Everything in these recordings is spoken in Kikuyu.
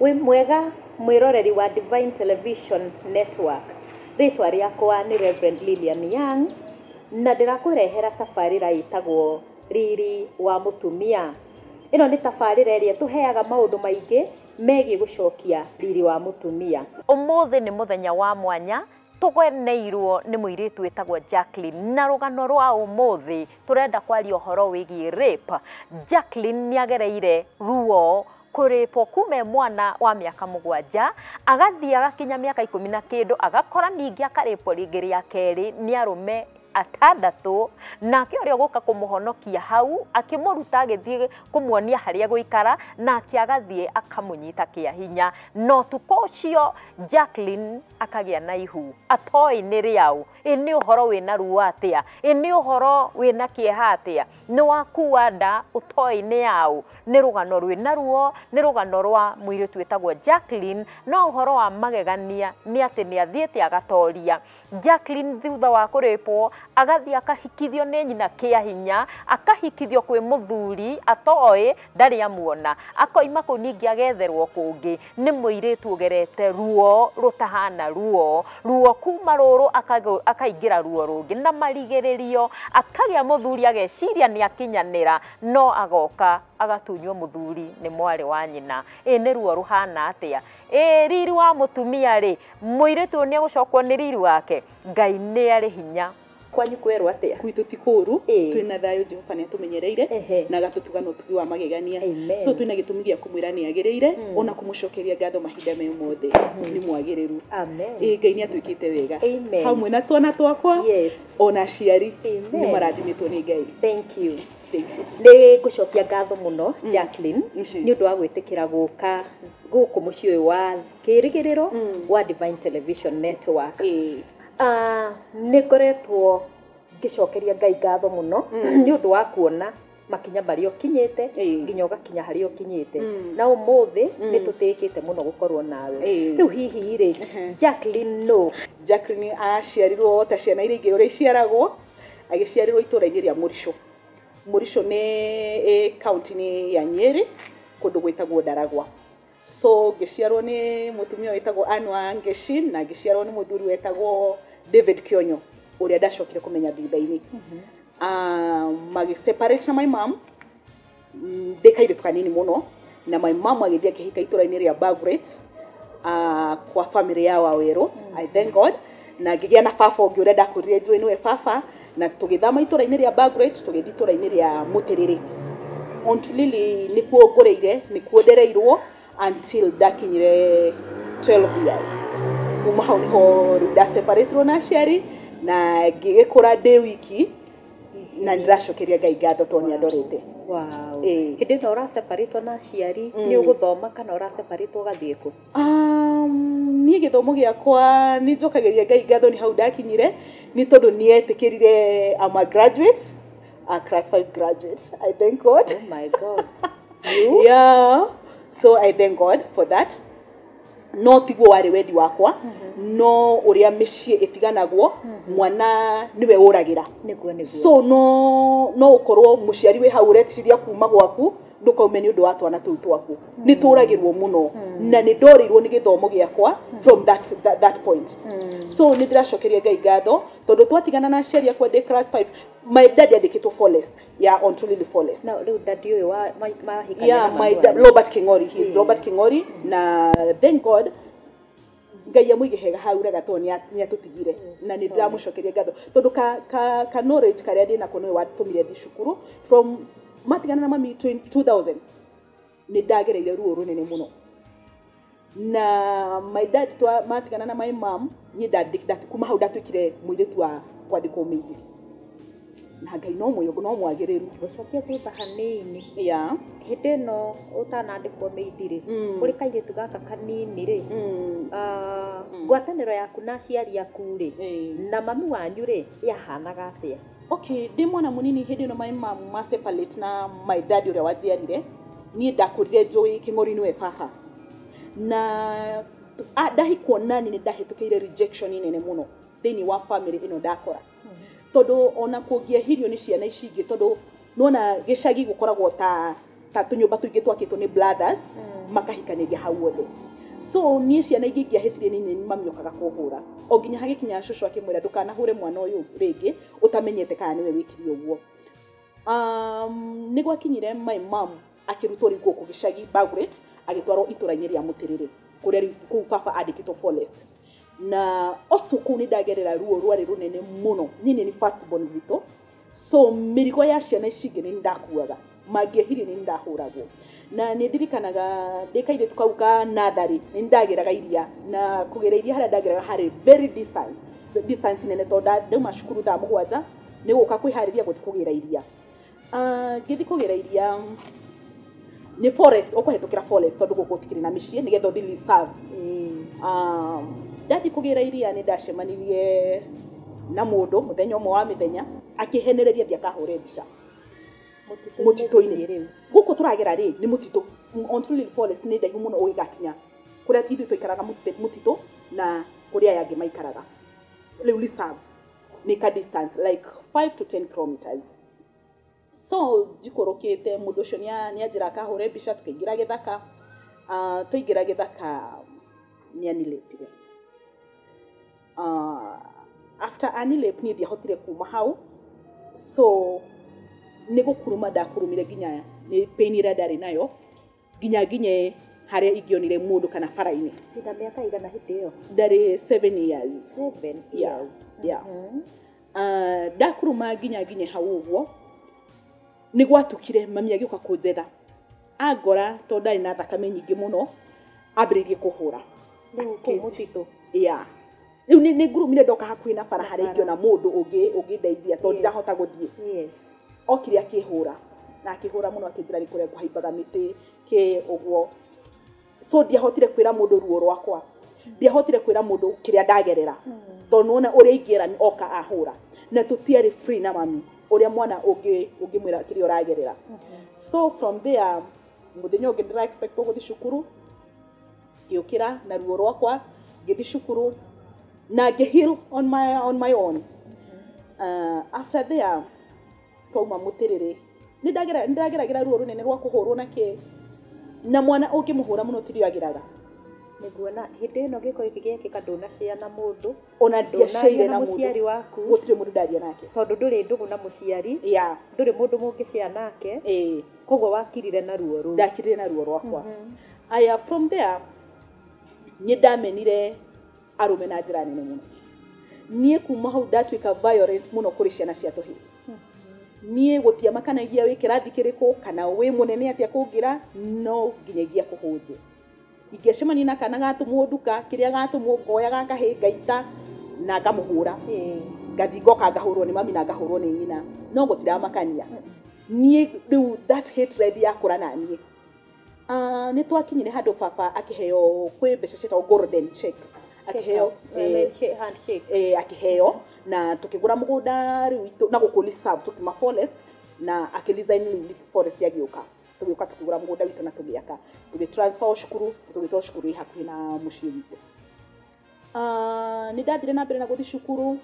Wĩ mwega mwĩroreri wa Divine Television Network. Rĩtwa rĩakwa nĩ Reverend Lilian Young na ndĩrakũrehera tabarĩra ĩtagwo Riri wa Mũtumia. Ĩno nĩ tabarĩra ĩrĩa tũheaga maũndũ maingĩ megiĩ gũcokia riri wa mũtumia. Ũmũthĩ nĩ mũthenya wa mwanya tũgeneirwo nĩ mũirĩtu wĩtagwo Jacqueline, na rũgano rwa ũmũthĩ tũrenda kwaria ũhoro wĩgiĩ rape. Jacqueline nĩ agereire ruo kũrĩpwo kuma mwana wa mĩaka 7 agathiĩ agakinya mĩaka 10 na kĩndũ, agakora ningĩ akarĩpwo rĩngĩ rĩa kerĩ nĩ arũme 6, nake ũrĩa ũgũka kũmũhonokia hau akĩmũruta agĩthiĩ kũmuonia harĩa gũikara, nake agathiĩ akamũnyita kĩa hinya. No ũtukũ ũcio Jacqueline akagĩa na ihu atoĩ nĩ rĩaũ. Ĩ nĩ ũhoro wĩna ruo atĩa? Ĩ nĩ ũhoro wĩna kĩeha atĩa? Nĩ wakua nda ũtoĩ nĩ yaũ? Nĩ rũgano rwĩna ruo, nĩ rũgano rwa mũirĩtu wĩtagwo Jacqueline. No ũhoro wa magegania nĩ atĩ nĩ athiĩte agatoria. Jacqueline thutha wa kũrĩpwo agathiĩ akahikithio nĩ nyina kĩa hinya, akahikithio kwĩ mũthuri atoĩ ndarĩ amuona, akoima kũu ningĩ agetherwo kũngĩ. Nĩ mũirĩtu ũgerete ruo rũtahana ruo, ruo kuma rũrũ akaingĩra ruo rũngĩ, na marigĩrĩrio akagĩa mũthuri ageciria nĩ akinyanĩra, no agoka agatunywo mũthuri nĩ mwarĩ wa nyina. Ĩ nĩ ruo rũhana atĩa? Ĩ riri wa mũtumia rĩ, mũirĩtu ũyũ nĩ egũcokwo nĩ riri wake? Ngai nĩ arĩ hinya. Kwanyu kwerwo atĩa? Gwitũ ti kũũru, twĩna thayũ, Jehova nĩ atũmenyereire na agatũtuga na ũtugi wa magegania. So twĩna gĩtũmi gĩa kũmwĩra nĩ agĩrĩire, ona kũmũcokeria ngatho mahinda me mothe, nĩ mwagĩrĩru. Amen. Ngai nĩ atwĩkĩte wega hamwe na twana twakwa, ona aciari nĩ marathimĩtwo nĩ Ngai. Thank you. Nĩ ngũcokia ngatho mũno Jacqueline nĩ ũndũ wa gwĩtĩkĩra gũka gũkũ mũciĩ ũyũ wa kĩrĩgĩrĩro wa Divine Television Network. Nĩ ngoretwo ngĩcokeria Ngai ngatho mũno nĩ ũndũ wa kuona makinya marĩa ũkinyĩte nginya ũgakinya harĩa ũkinyĩte, na ũmũthĩ nĩ tũtĩĩkĩte mũno gũkorwo nawe. Rĩu hihi rĩ, Jacqueline no? Jacqueline aciarirwo ta ciana iria ingĩ ũrĩa iciaragwo, agĩciarirwo itũũra-inĩ rĩa Mũricũ. Mũricũ nĩ kaunti-inĩ ya Nyeri, kũndũ gwĩtagwo Ndaragwa. So ngĩciarwo nĩ mũtumia wĩtagwo Anne wa Ngeshin na ngĩciarwo nĩ mũthuri wetagwo David Kionyo ũrĩa ndacokire kũmenya thutha-inĩ. Magĩ separate na my mom ndĩ kairĩtu kanini mũno, na my mom agĩthiĩ akĩhika itũũra-inĩ rĩa Bagret, kwa family ya Wawerũ. I thank God. Na ngĩgĩa na baba ũngĩ ũrĩa ndakũrire njũĩ nĩwe baba, na tũgĩthama itũũra-inĩ rĩa Bagret tũgĩthiĩ itũũra-inĩ rĩa Mũtĩrĩrĩ. Aunt Lily nĩkuo ngũrĩire, nĩkuo ndereirwo until ndakinyire 12 years. Kuma hau niho rĩu ndaseparatĩrwo na aciari na ngĩgĩkũra ndĩ wiki, na ndĩracokeria Ngai ngatho tondũ nĩ andorete. Wow. Hĩndĩ ĩno ũraseparatwo na aciari, nĩ ũgũthoma kana ũraseparatwo ũgathiĩ kũ? Niĩ gĩthomo gĩakwa nĩ njokagĩria Ngai ngatho nĩ hau ndakinyire, nĩ tondũ nĩ etĩkĩrire. I'm a graduate, a class 5 graduate. I thank God. Oh my God. You? Yeah. So I thank God for that. No tiguo warĩ wendi wakwa, no ũrĩa mĩciĩ ĩtiganagwo, mwana nĩwe ũragĩra. Nĩguo. So no ũkorwo mũciari wĩ hau ũreciria kuma gwaku ndũkaume nĩ ũndũ wa twana tũu twaku. Nĩ tũragĩrwo mũno na nĩ ndorĩirwo nĩ gĩthomo gĩakwa from that point. So nĩ ndĩracokeria Ngai ngatho tondũ twatigana na aciari akwa ndĩ class 5, my dad andĩkĩtwo forest ya Aunt Lily Forest. Na rĩu daddy ũyũ wa mahikania? Yeah, my dad, Robert King'ori, he is Robert King'ori, na thank God Ngai amũige hega hau rega tondũ nĩ atũtigire, na nĩ ndĩramũcokeria ngatho tondũ ka knowledge karĩa ndĩ nako nĩwe watũmire thiĩ cukuru. From matigana na mami 2000 nĩ ndagereire ruo rũnene mũno, na my dad matigana na my mom, niĩ kuma hau ndatuĩkire mũirĩtu wa kwandĩkwo mĩingĩ, na Ngai no no mwagĩrĩru. Gũcokia thutha hanini, Yeah. hĩndĩ ĩno ũtanandĩkwo mĩindi rĩ, ũrĩ kairĩtu gaka kanini rĩ, ngwatanĩro yaku na aciari aku rĩ, na mami wanyu rĩ, yahanaga atĩa? Okay, ndĩ mwana mũnini hĩndĩ ĩno my mom ma separate na my dad ũrĩa wanjiarire, niĩ ndakũrire njũĩ Kĩng'ori nĩwe baba, na ndahikwo nani nĩ ndahĩtũkĩire rejection nene mũno thĩinĩ wa family ĩno ndakora, tondũ ona kũngĩehirio nĩ ciana ici ingĩ, tondũ nĩwona gĩcagi gũkoragwo ta Ta tũnyũmba tũingĩ twakĩtwo nĩ brothers makahikanĩria hau othe. So niĩ ciana ingĩ ingĩahĩtirie nini mami okaga kũhũra, o nginya hagĩkinya cũcũ akĩmwĩra, "Ndũkanahũre mwana ũyũ rĩngĩ ũtamenyete kana nĩwe wĩkire ũguo." Nĩ gwakinyire my mom akĩrutwo rĩu gũkũ gĩcagi Bagret, agĩtwarwo itũra-inĩ rĩa Mũtĩrĩrĩ kũrĩa rĩu kũu baba andĩkĩtwo forest. Na oco kũu nĩ ndagerera ruo rwarĩ rũnene mũno. Niĩ nĩ first born witũ, so mĩrigo ya ciana ici ingĩ nĩ ndakuaga, mangĩehirie nĩ ndahũragwo. Na nĩ ndirikanaga ndĩ kairĩtu kau ka natharĩ, nĩ ndagĩraga iria, na kũgĩra iria harĩa ndagĩraga harĩ very distance nene, tondũ ndauma cukuru thaa 7 nĩ gũka kwĩharĩria gũthiĩ kũgĩra iria. Ngĩthiĩ kũgĩra iria nĩ forest, ũkũhetũkĩra forest tondũ gũkũ gũtikĩrĩ na mĩciĩ, nĩgetha ũthiĩ reserve. Ndathiĩ kũgĩra iria, nĩ ndacemanirie na mũndũ mũthenya ũmwe wa mĩthenya, akĩhenereria thiĩ akahũre mbica mũtitũ-inĩ. Rĩu gũkũ tũragera rĩ nĩ mũtitũ. Ontulili forest nĩ ndaihu mũno ũgĩgakinya kũrĩa ithuĩ tũikaraga mũtitũ na kũrĩa aya angĩ maikaraga rĩu reserve nĩ ka distance like 5 to 10 kilometers. So njikũrũkĩte, mũndũ ũcio nĩ anjĩra akahũre mbica, tũkĩingĩra gĩthaka. Twaingĩra gĩthaka nĩ anilĩpire. After anilĩp, niĩ ndiahotire kuma hau, so nĩ gũkuruma ndakurumire nginya nĩ pain ĩrĩa ndarĩ nayo nginya nginye harĩa ingĩonire mũndũ kana bara-inĩ. Wĩna mĩaka igana hĩndĩ ĩyo? Ndarĩ 7 years. 7 Yeah, years. Yeah. Ndakuruma nginya nginye hau ũguo, nĩ gwatukire, mami agĩũka kũnjetha, angora tondũ ndarĩ na thakame nyingĩ mũno, ambĩrĩirie kũhũra. Rĩu kũu mũtitũ? Yeah, rĩu nĩ ngurumire ndoka hakuhĩ na bara harĩa Bara. ingĩona mũndũ ũngĩndeithia tondũ ndirahota gũthiĩ. Okire akĩhũra na akĩhũra mũno, akĩnjĩra nĩ kũrĩa ngũhaimbaga mĩtĩ kĩ ũguo. So ndiahotire kwĩra mũndũ ruo rwakwa, ndiahotire kwĩra mũndũ kĩrĩa ndagerera, tondũ nĩwona ũrĩa ingĩra oka ahũra, na tũtiarĩ free na mami ũrĩa mwana ũngĩmwĩra kĩrĩa ũragerera. So from there, mũthenya ũngĩ ndĩra expect gũthiĩ cukuru, ngĩũkĩra na ruo rwakwa, ngĩthiĩ cukuru na ngĩ heal on my own. After there, twauma Mũtĩrĩrĩ, nĩ ndageragĩra ruo rũnene rwa kũhũrwo na kĩ, na mwana ũngĩmũhũra mũno tirio agĩraga. Nĩguona hĩndĩ ĩno gĩko gĩkĩ gĩekĩka, ndũnacĩa na mũndũ? Ona ndiaceire Ndũnaria na na mũndũ. Mũciari waku? Gũtirĩ mũndũ ndaria nake. Tondũ ndũrĩ ndũgũ na mũciari? Yeah. Ndũrĩ mũndũ mũngĩcĩa nake? Ĩĩ. Koguo wakirire na ruo rũu? Ndakirire na ruo rwakwa. Aya, from there nĩ ndamenire arũme na njĩra nene mũno. Niĩ kuma hau ndatuĩka violent mũno kũrĩ ciana cia tũhĩĩ. Niĩ gũtiamakanagia wĩ kĩrathi kĩrĩkũ kana wĩ mũnene atĩa kũngĩra, no nginyagia kũhũthio. Ingĩacemania na kana gatũmwo nduka, kĩrĩa gatũmwo ngoya gakahĩ ngaita na ngamũhũra. Ngathiĩ ngoka ngahũrwo nĩ mami na ngahũrwo nĩ nyina, no gũtiramakania niĩ. Rĩu that hatred yakũra na niĩ. Nĩ twakinyire handũ baba akĩheo kwĩ mbeca ciĩtagwo golden check, akĩheo. Handshake. Akĩheo na tũkĩgũra mũgũnda rĩu na gũkũ reserve, tũkiuma forest na akĩresign rĩu forest, agĩũka, tũgĩũka tũkĩgũra mũgũnda witũ na tũgĩaka, tũgĩ transfer o cukuru, tũgĩtwarwo cukuru ĩ hakuhĩ na mũciĩ witũ. Nĩ ndathire na mbere na gũthiĩ cukuru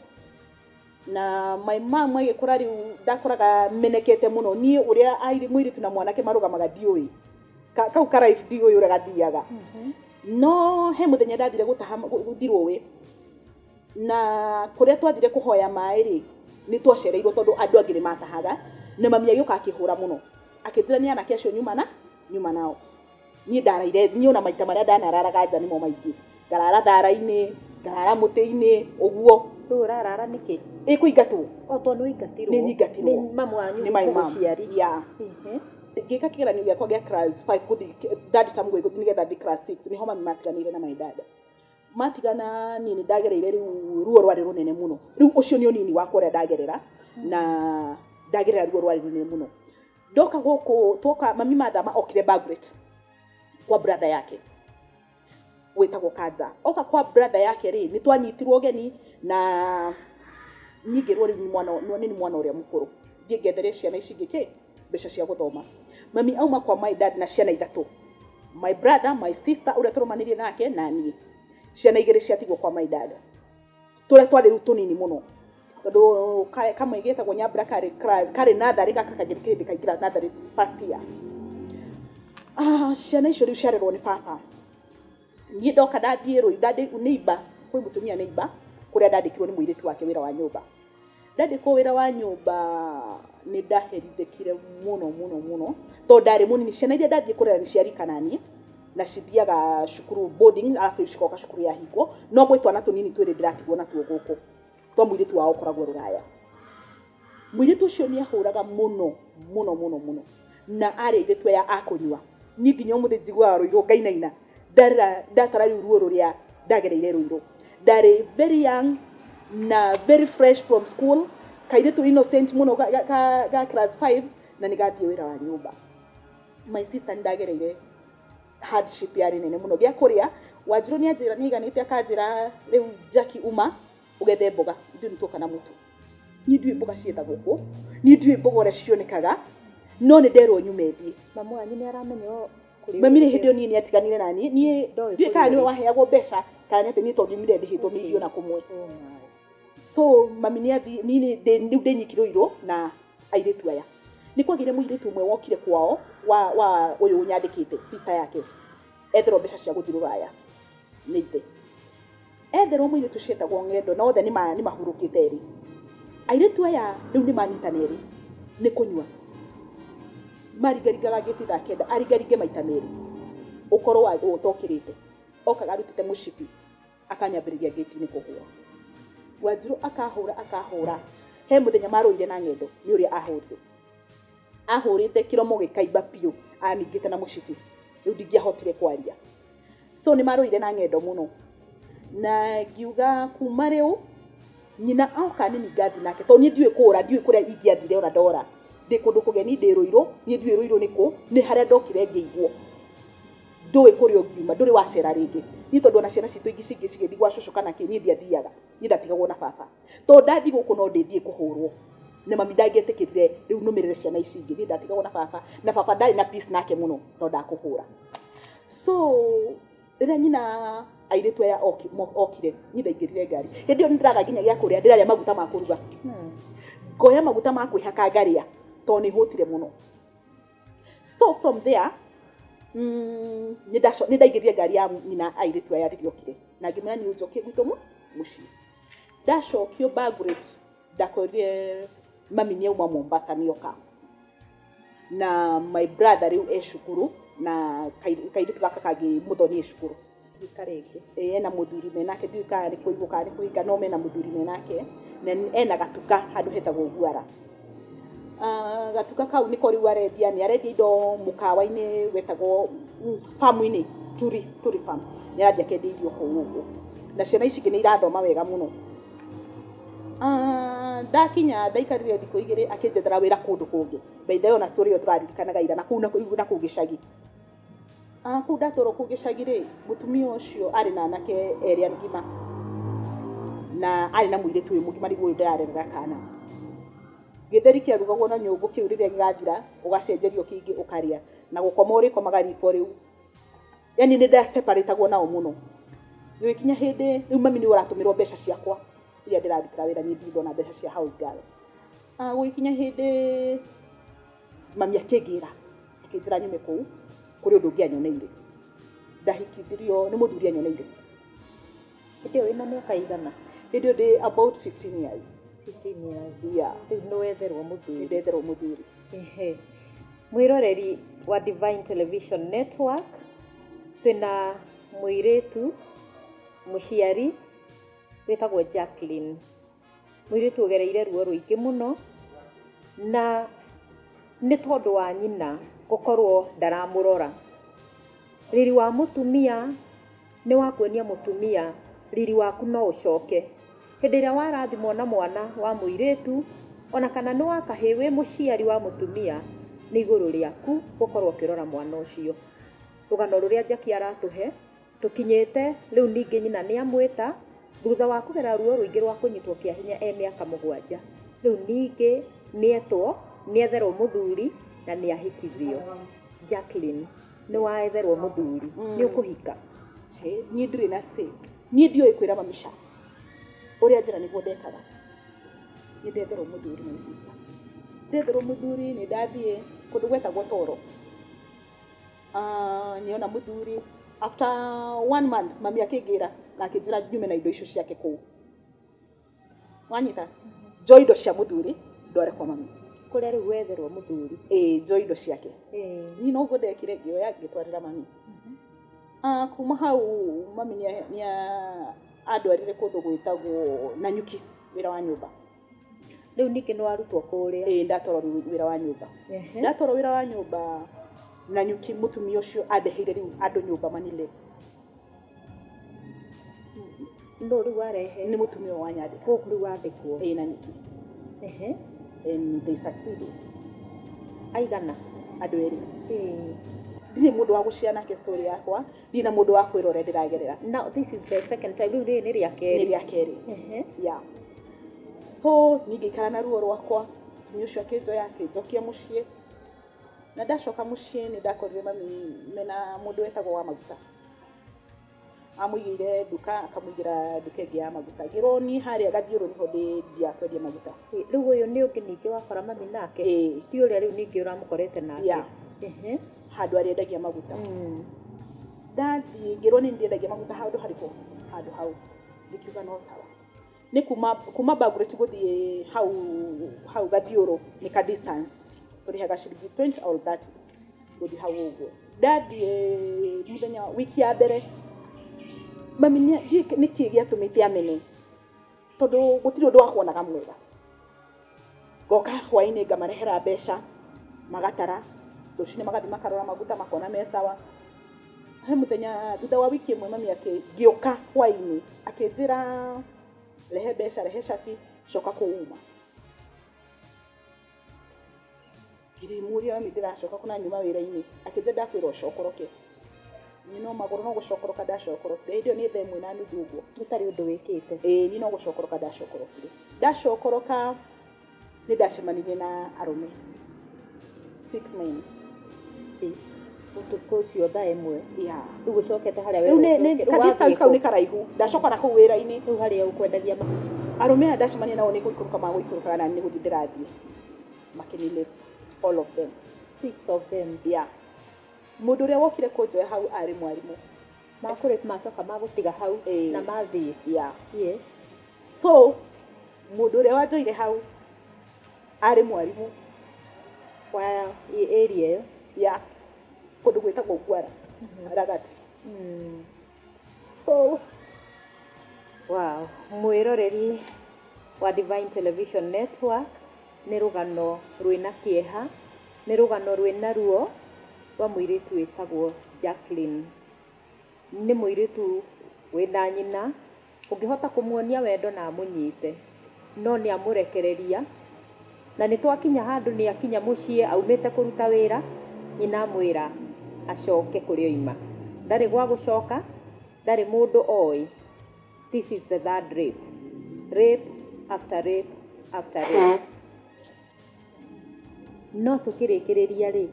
na my mom agĩkũra. Rĩu ndakoraga menekete mũno niĩ ũrĩa mũirĩtu na mwanake marũgamaga, ndiũĩ kau ka life, ndiũĩ ũrĩa gathiaga. No he mũthenya ndathire gũtaha gũthiĩ rũĩ, na kũrĩa twathire kũhoya maĩ rĩ, nĩ twacereirwo tondũ andũ angĩ nĩ matahaga, na mami agĩũka akĩhũra mũno, akĩnjĩra nĩ anake acio nyuma na nyuma nao. Niĩ ndaraire, niĩ ona maita marĩa ndanararaga nja nĩmo maingĩ, ngarara thara-inĩ, ngarara mũtĩ-inĩ ũguo. Rĩu ũrarara nĩkĩ? Ĩkũingatwo. O tondũ nĩ ũingatirwo? Nĩ nyingatirwo. Nĩ mamu wanyu? Nĩ my mom. Mũgũciari? Yeah. Ngĩka kĩgeranio gĩakwa gĩa class 5 gũthiĩ third term, gũthiĩ nĩgetha thiĩ class 6, nĩho mami matiganĩire na my dad. Matigana, niĩ nĩ ndagereire rĩu ruo rwarĩ rũnene mũno. Rĩu ũcio nĩ ũnini wakwa ũrĩa ndagerera, na ndagerera ruo rwarĩ rũnene mũno. Ndoka gũkũ, twoka mami mathama, okire Bagret kwa brother yake wĩtagwo Kanja. Oka kwa brother yake rĩ, nĩ twanyitirwo ũgeni na niĩ ngĩrwo rĩu nĩ mwana, nĩ mwana ũrĩa mũkũrũ, thiĩ ngethere ciana ici ingĩ kĩ mbeca cia gũthoma. Mami auma kwa my dad na ciana ithatũ, my brother, my sister ũrĩa tũrũmanĩrie nake na niĩ. Ciana igĩrĩ ciatigwo kwa my dad, tũrĩa twarĩ rĩu tũnini mũno, tondũ kamwe getagwo Nyambura karĩ natharĩ, gaka kangĩ kĩndĩ kaingĩra natharĩ first year. Ciana icio rĩu ciarerwo nĩ baba. Niĩ ndoka ndathiĩ rũi neighbor, kwĩ mũtumia neighbor kũrĩa ndandĩkirwo nĩ mũirĩtu wake wĩra wa nyũmba. Ndandĩkwo wĩra wa nyũmba nĩ ndaherithĩkire mũno mũno mũno tondũ ndarĩ mũnini. Ciana iria ndathiĩ kũrera nĩ cia rika naniĩ na cithiaga cukuru boarding, arabu rĩu cigoka cukuru yahingwo, no gwĩ twana tũnini twĩrĩ ndĩratigwo natuo gũkũ twa mũirĩtu wao ũkoragwo rũraya. Mũirĩtu ũcio nĩ ahũraga mũno mũno mũno mũno na arĩ airĩtu aya a kũnyua. Niĩ nginya ũmũthĩ njiguaga rũirũ ngainaina ndarĩra ndatara rĩu ruo rũrĩa ndagereire rũirũ. Ndarĩ very young na very fresh from school, kairĩtu innocent mũno ga class 5 na nĩ gathiĩ wĩra wa nyũmba. My sister, nĩ ndagereire hardship yarĩ nene mũno. Gĩa kũrĩa, Wanjirũ nĩ anjĩra nĩ aiganĩte akanjĩra rĩu Jackie uma ũgethe mboga, ithuĩ nĩ tuoka na mũtu. Niĩ ndiũĩ mboga ciĩtagwo kũ, niĩ ndiũĩ mboga ũrĩa cionekaga, no nĩ nderwo nyume thiĩ. Mamu wanyu nĩ aramenya kũrĩa Mami rĩ ũrĩ? Hĩndĩ ĩyo niĩ nĩ atiganire na niĩ. Niĩ Ndoĩ ndiũĩ kana kũrĩa nĩwe ũrĩ. Waheagwo mbeca kana nĩ atĩ niĩ tondũ ndiumire ndĩhĩtwo nĩ irio na kũmwe. Oh my. So mami nĩ athi niĩ rĩu ndĩnyiki rũirũ na airĩtu aya. Nĩ kwagĩire mũirĩtu ũmwe wokire kwao wa ũyũ ũnyandĩkĩte, sister yake, etherwo mbeca cia gũthiĩ rũraya nĩ ithe. Etherwo mũirĩtu cietagwo ng'endo na othe nĩ mahurũkĩte erĩ. Airĩtu aya rĩu nĩ manyitana erĩ nĩ kũnyua, maringaringaga ngĩti thaa 9, aringaringe maita merĩ ũkorwo ũtokĩrĩte, okaga arutĩte mũcibi akanyambĩrĩria ngĩti-inĩ kũhũra. Wanjirũ akahũra akahũra. He mũthenya marũire na ng'endo nĩ ũrĩa ahũrire, ahũrĩte kĩromo gĩkaimba biũ, aningĩte na mũcibi, rĩu ndingĩahotire kwaria. So nĩ marũire na ng'endo mũno na ngiuga kuma rĩu nyina oka nĩ ningathi nake tondũ niĩ ndiũĩ kũra, ndiũĩ kũrĩa ingĩathire ona ndora. Ndĩ kũndũ kũgeni, ndĩ rũirũ, niĩ ndiũĩ rũirũ nĩ kũ, nĩ harĩa ndokire ngĩiguo ndũĩ kũrĩa ũngiuma, ndũrĩ wacera rĩngĩ. Niĩ tondũ ona ciana citũ ingĩ cingĩ cigĩthiĩ gwa cũcũ kana kĩ, niĩ ndiathiaga, niĩ ndatigagwo na baba tondũ ndathiĩ gũkũ no ndĩthiĩ kũhũrwo na mami ndangĩetĩkĩrire rĩu nũmĩrĩre ciana ici ingĩ. Niĩ ndatigagwo na baba na baba ndarĩ na peace nake mũno tondũ ndakũhũra. So rĩrĩa nyina airĩtu aya okire, niĩ ndaingĩrire ngari. Hĩndĩ ĩyo nĩ ndĩraga nginya gĩa kũrĩa, ndĩrarĩa maguta ma kũruga, ngoya maguta ma kwĩhaka ngarĩa tondũ nĩ hũtire mũno. So from there nĩ ndaingĩrire ngari ya nyina airĩtu aya rĩrĩa okire na ngĩmwĩra niĩ ũnjokie gwitũ mũciĩ. Ndacokio Bagret, ndakorire mami nĩ auma Mombasa, nĩoka na my brother rĩu e cukuru na kairĩtu gaka kangĩ mũthoni e cukuru. Hika rĩngĩ? Ĩ, ena mũthuri menake, ndiũĩ kana nĩ kũigwo kana nĩ kũhika, no mena mũthuri menake na ena gatuka handũ hetagwo Guara. Gatuka kau nĩko rĩu arendia, nĩ arendia indo mũkawa-inĩ wetagwo farm-inĩ, Turi Turi Farm, nĩ arathiĩ akendia irio kũu ũguo na ciana ici ingĩ nĩ irathoma wega mũno. Ndakinya ndaikarire thikũ 2 akĩnjethera wĩra kũndũ kũngĩ. By the way, ona story ĩyo tũraririkanaga ira na kũu na kũu gĩcagi. Kũu ndatwarwo kũu gĩcagi rĩ, mũtumia ũcio arĩ na anake erĩ agima na arĩ na mũirĩtu wĩ mũgima nĩguo ũyũ ndĩrarerera kana. Gĩtheri kĩarugagwo na nyũngũ kĩu, rĩrĩa gĩgathira ũgacenjerio kĩngĩ ũkarĩa na gũkoma ũrĩkomaga riko rĩu. Yani nĩ ndaseparatagwo nao mũno. Gĩgĩkinya hĩndĩ rĩu mami nĩwe ũratũmĩrwo mbeca ciakwa iria ndĩrarutĩra wĩra, niĩ ndirĩ ndona mbeca cia house girl. Gũgĩkinya hĩndĩ mami akĩngĩra akĩnjĩra nyume kũu kũrĩ ũndũ ũngĩ anyoneire. Ndahikithirio nĩ mũthuri anyoneire. Hĩndĩ ĩyo wĩna mĩaka igana? Hĩndĩ ĩyo ndĩ about 15 years. 15 years. Yeah. Rĩu nĩ wetherwo mũthuri? Ndetherwo mũthuri. Ehe. Mwĩroreri wa Divine Television Network, twĩna mũirĩtu mũciari wĩtagwo Jacqueline, mũirĩtu ũgereire ruo rũingĩ mũno na nĩ tondũ wa nyina gũkorwo ndaramũrora. Riri wa mũtumia nĩ wa kuonia mũtumia riri waku no ũcoke hĩndĩ ĩrĩa warathimwo na mwana wa mũirĩtu ona kana nĩ wa kahĩĩ. Wĩ mũciari wa mũtumia, nĩ igũrũ rĩaku gũkorwo ũkĩrora mwana ũcio. Rũgano rũrĩa Jackie aratũhe tũkinyĩte rĩu, ningĩ nyina nĩ amwĩta thutha wa kũgera ruo rũingĩ rwa kũnyitwo kĩa hinya e mĩaka 7. Rĩu ningĩ nĩetwo, nĩetherwo mũthuri na nĩ ahikithio. Jacqueline, nĩ waetherwo mũthuri, nĩ ũkũhika? He, niĩ ndirĩ na say, niĩ ndiũĩ kwĩra mami ca ũrĩa njĩra nĩguo ndekaga. Nĩ ndetherwo mũthuri, my sister, ndetherwo mũthuri nĩ ndathiĩ kũndũ gwetagwo Toro. Niona mũthuri after 1 month mami akĩngĩra na akĩnjĩra nyume na indo icio ciake kũu. Wanyita? Njoe indo cia mũthuri ndware kwa mami. Kũrĩa rĩu wetherwo mũthuri. Ĩĩ, njoe indo ciake. Niĩ noguo ndekire, ngĩoya ngĩtwarĩra mami. Kuma hau mami nĩ andwarire kũndũ gwĩtagwo Nanyuki, wĩra wa nyũmba. Rĩu ningĩ nĩ warutwo kũrĩa? Ĩĩ, ndatwarwo wĩra wa nyũmba. Ndatwarwo wĩra wa nyũmba Nanyuki, mũtumia ũcio andeheire rĩu andũ nyũmba manile. No rĩu warehe? Nĩ mũtumia ũyũ wanyandĩka. Gũkũ rĩu wandĩkwo? Ĩĩ, Nanyuki. And they succeeded. Aigana? Andũ erĩ. Ndirĩ mũndũ wa gũshare nake story yakwa, ndirĩ na mũndũ wa kwĩra ũrĩa ndĩragerera. Now this is the second time, rĩu rĩrĩ nĩ rĩa kerĩ. Nĩ rĩa kerĩ. Yeah. So niĩ ngĩikara na ruo rwakwa, mũtumia ũcio akĩnjoya akĩnjokia mũciĩ. Na ndacoka mũciĩ nĩ ndakorire mami mena mũndũ wetagwo wa maguta. Amũigĩire nduka, akamũigĩra nduka ĩngĩ ya maguta. Ngĩrwo niĩ harĩa Gathiũrũ nĩho ndĩthiaga kwendia maguta. Rĩu ũyũ nĩ ũngĩ ningĩ wakora mami nake? Ĩĩ. Ti ũrĩa rĩu ningĩ ũramũkorete nake? Yeah. Handũ arĩendagia maguta. Ndathiĩ ngĩrwo nĩ ndĩendagia maguta handũ harĩkũ? Handũ hau. Ngĩkiuga no sawa. Nĩ kuma Bagureti gũthiĩ hau Gathiũrũ nĩ ka distance. Tũrĩhaga ciringi 20 or 30 gũthiĩ hau ũguo. Ndathiĩ mũthenya wiki ya mbere mami nĩkĩ gĩatũmĩte amene, tondũ gũtirĩ ũndũ wakuonaga mwega. Ngoka hwaĩ-inĩ ngamarehera mbeca magatara, rũcinĩ magathiĩ makarora maguta makona me sawa. He mũthenya thutha wa wiki ĩmwe mami ngĩũka hwaĩ-inĩ akĩnjĩra rehe mbeca, rehe cabi, coka kũu uma. Ngĩmũria mami ndĩracoka kũ na nyuma wĩra-inĩ, akĩnjĩra ndakwĩra ũcokoroke. Niĩ no magũrũ no gũcokoroka ndacokorokire. Hĩndĩ ĩyo nĩ thaa 1:30 ũguo. Gũtarĩ ũndũ wĩkĩte. Ĩĩ, niĩ no gũcokoroka ndacokorokire. Ndacokoroka nĩ ndacemanirie na arũme 6 men. Ũtukũ ũcio thaa 1. Yeah. Rĩu ũcokete harĩa Rĩu werwo ka distance kau nĩ karaihu. Ndacoka na kũu wĩra-inĩ. Rĩu harĩa ũkwendagia arũme aya ndacemania nao nĩ gũikũrũka magũikũrũkaga na nĩ gũthiĩ ndĩrathiĩ. Makĩnile all of them. 6 of them. Yeah. Mũndũ ũrĩa wokire kũnjoya hau arĩ mwarimũ. Makũrĩ macoka magũtiga hau na mathiĩ. Yeah. Yes. So mũndũ ũrĩa wanjoire hau arĩ mwarimũ wa area ĩyo. Yeah. Kũndũ gwĩtagwo Ngwara, Ragati. So wow, mwĩroreri wa Divine Television Network, nĩ rũgano rwĩna kĩeha, nĩ rũgano rwĩna ruo rwa mũirĩtu wĩtagwo Jacqueline. Nĩ mũirĩtu wĩna nyina, ũngĩhota kũmuonia wendo na amũnyite, no nĩ amũrekereria. Na nĩ twakinya handũ nĩ akinya mũciĩ aumĩte kũruta wĩra, nyina amwĩra acoke kũrĩa oima. Ndarĩ gwa gũcoka, ndarĩ mũndũ oĩ. This is the third rape. Rape after rape after rape. No tũkĩrĩkĩrĩria rĩ,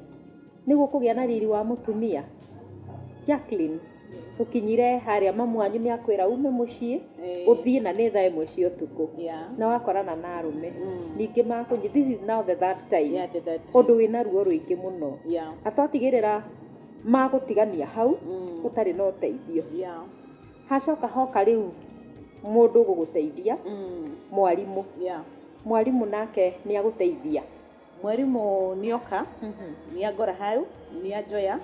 nĩguo kũgĩa na riri wa mũtumia. Jacqueline, tũkinyire harĩa mamu wanyu nĩ akwĩra ume mũciĩ, ũthiĩ na nĩ thaa 1 cia ũtukũ. Na wakorana na arũme. Ningĩ makũnyi, this is now the third time. Yeah, the third time. Ũndũ wĩna ruo rũingĩ mũno. Yeah. Atwatigĩrĩra magũtigania hau, ũtarĩ na ũteithio. Yeah. Hacoka hoka rĩu mũndũ ũgũgũteithia, mwarimũ. Yeah. Mwarimũ nake nĩ agũteithia. Mwarimũ nĩoka, nĩangora hau, nĩanjoya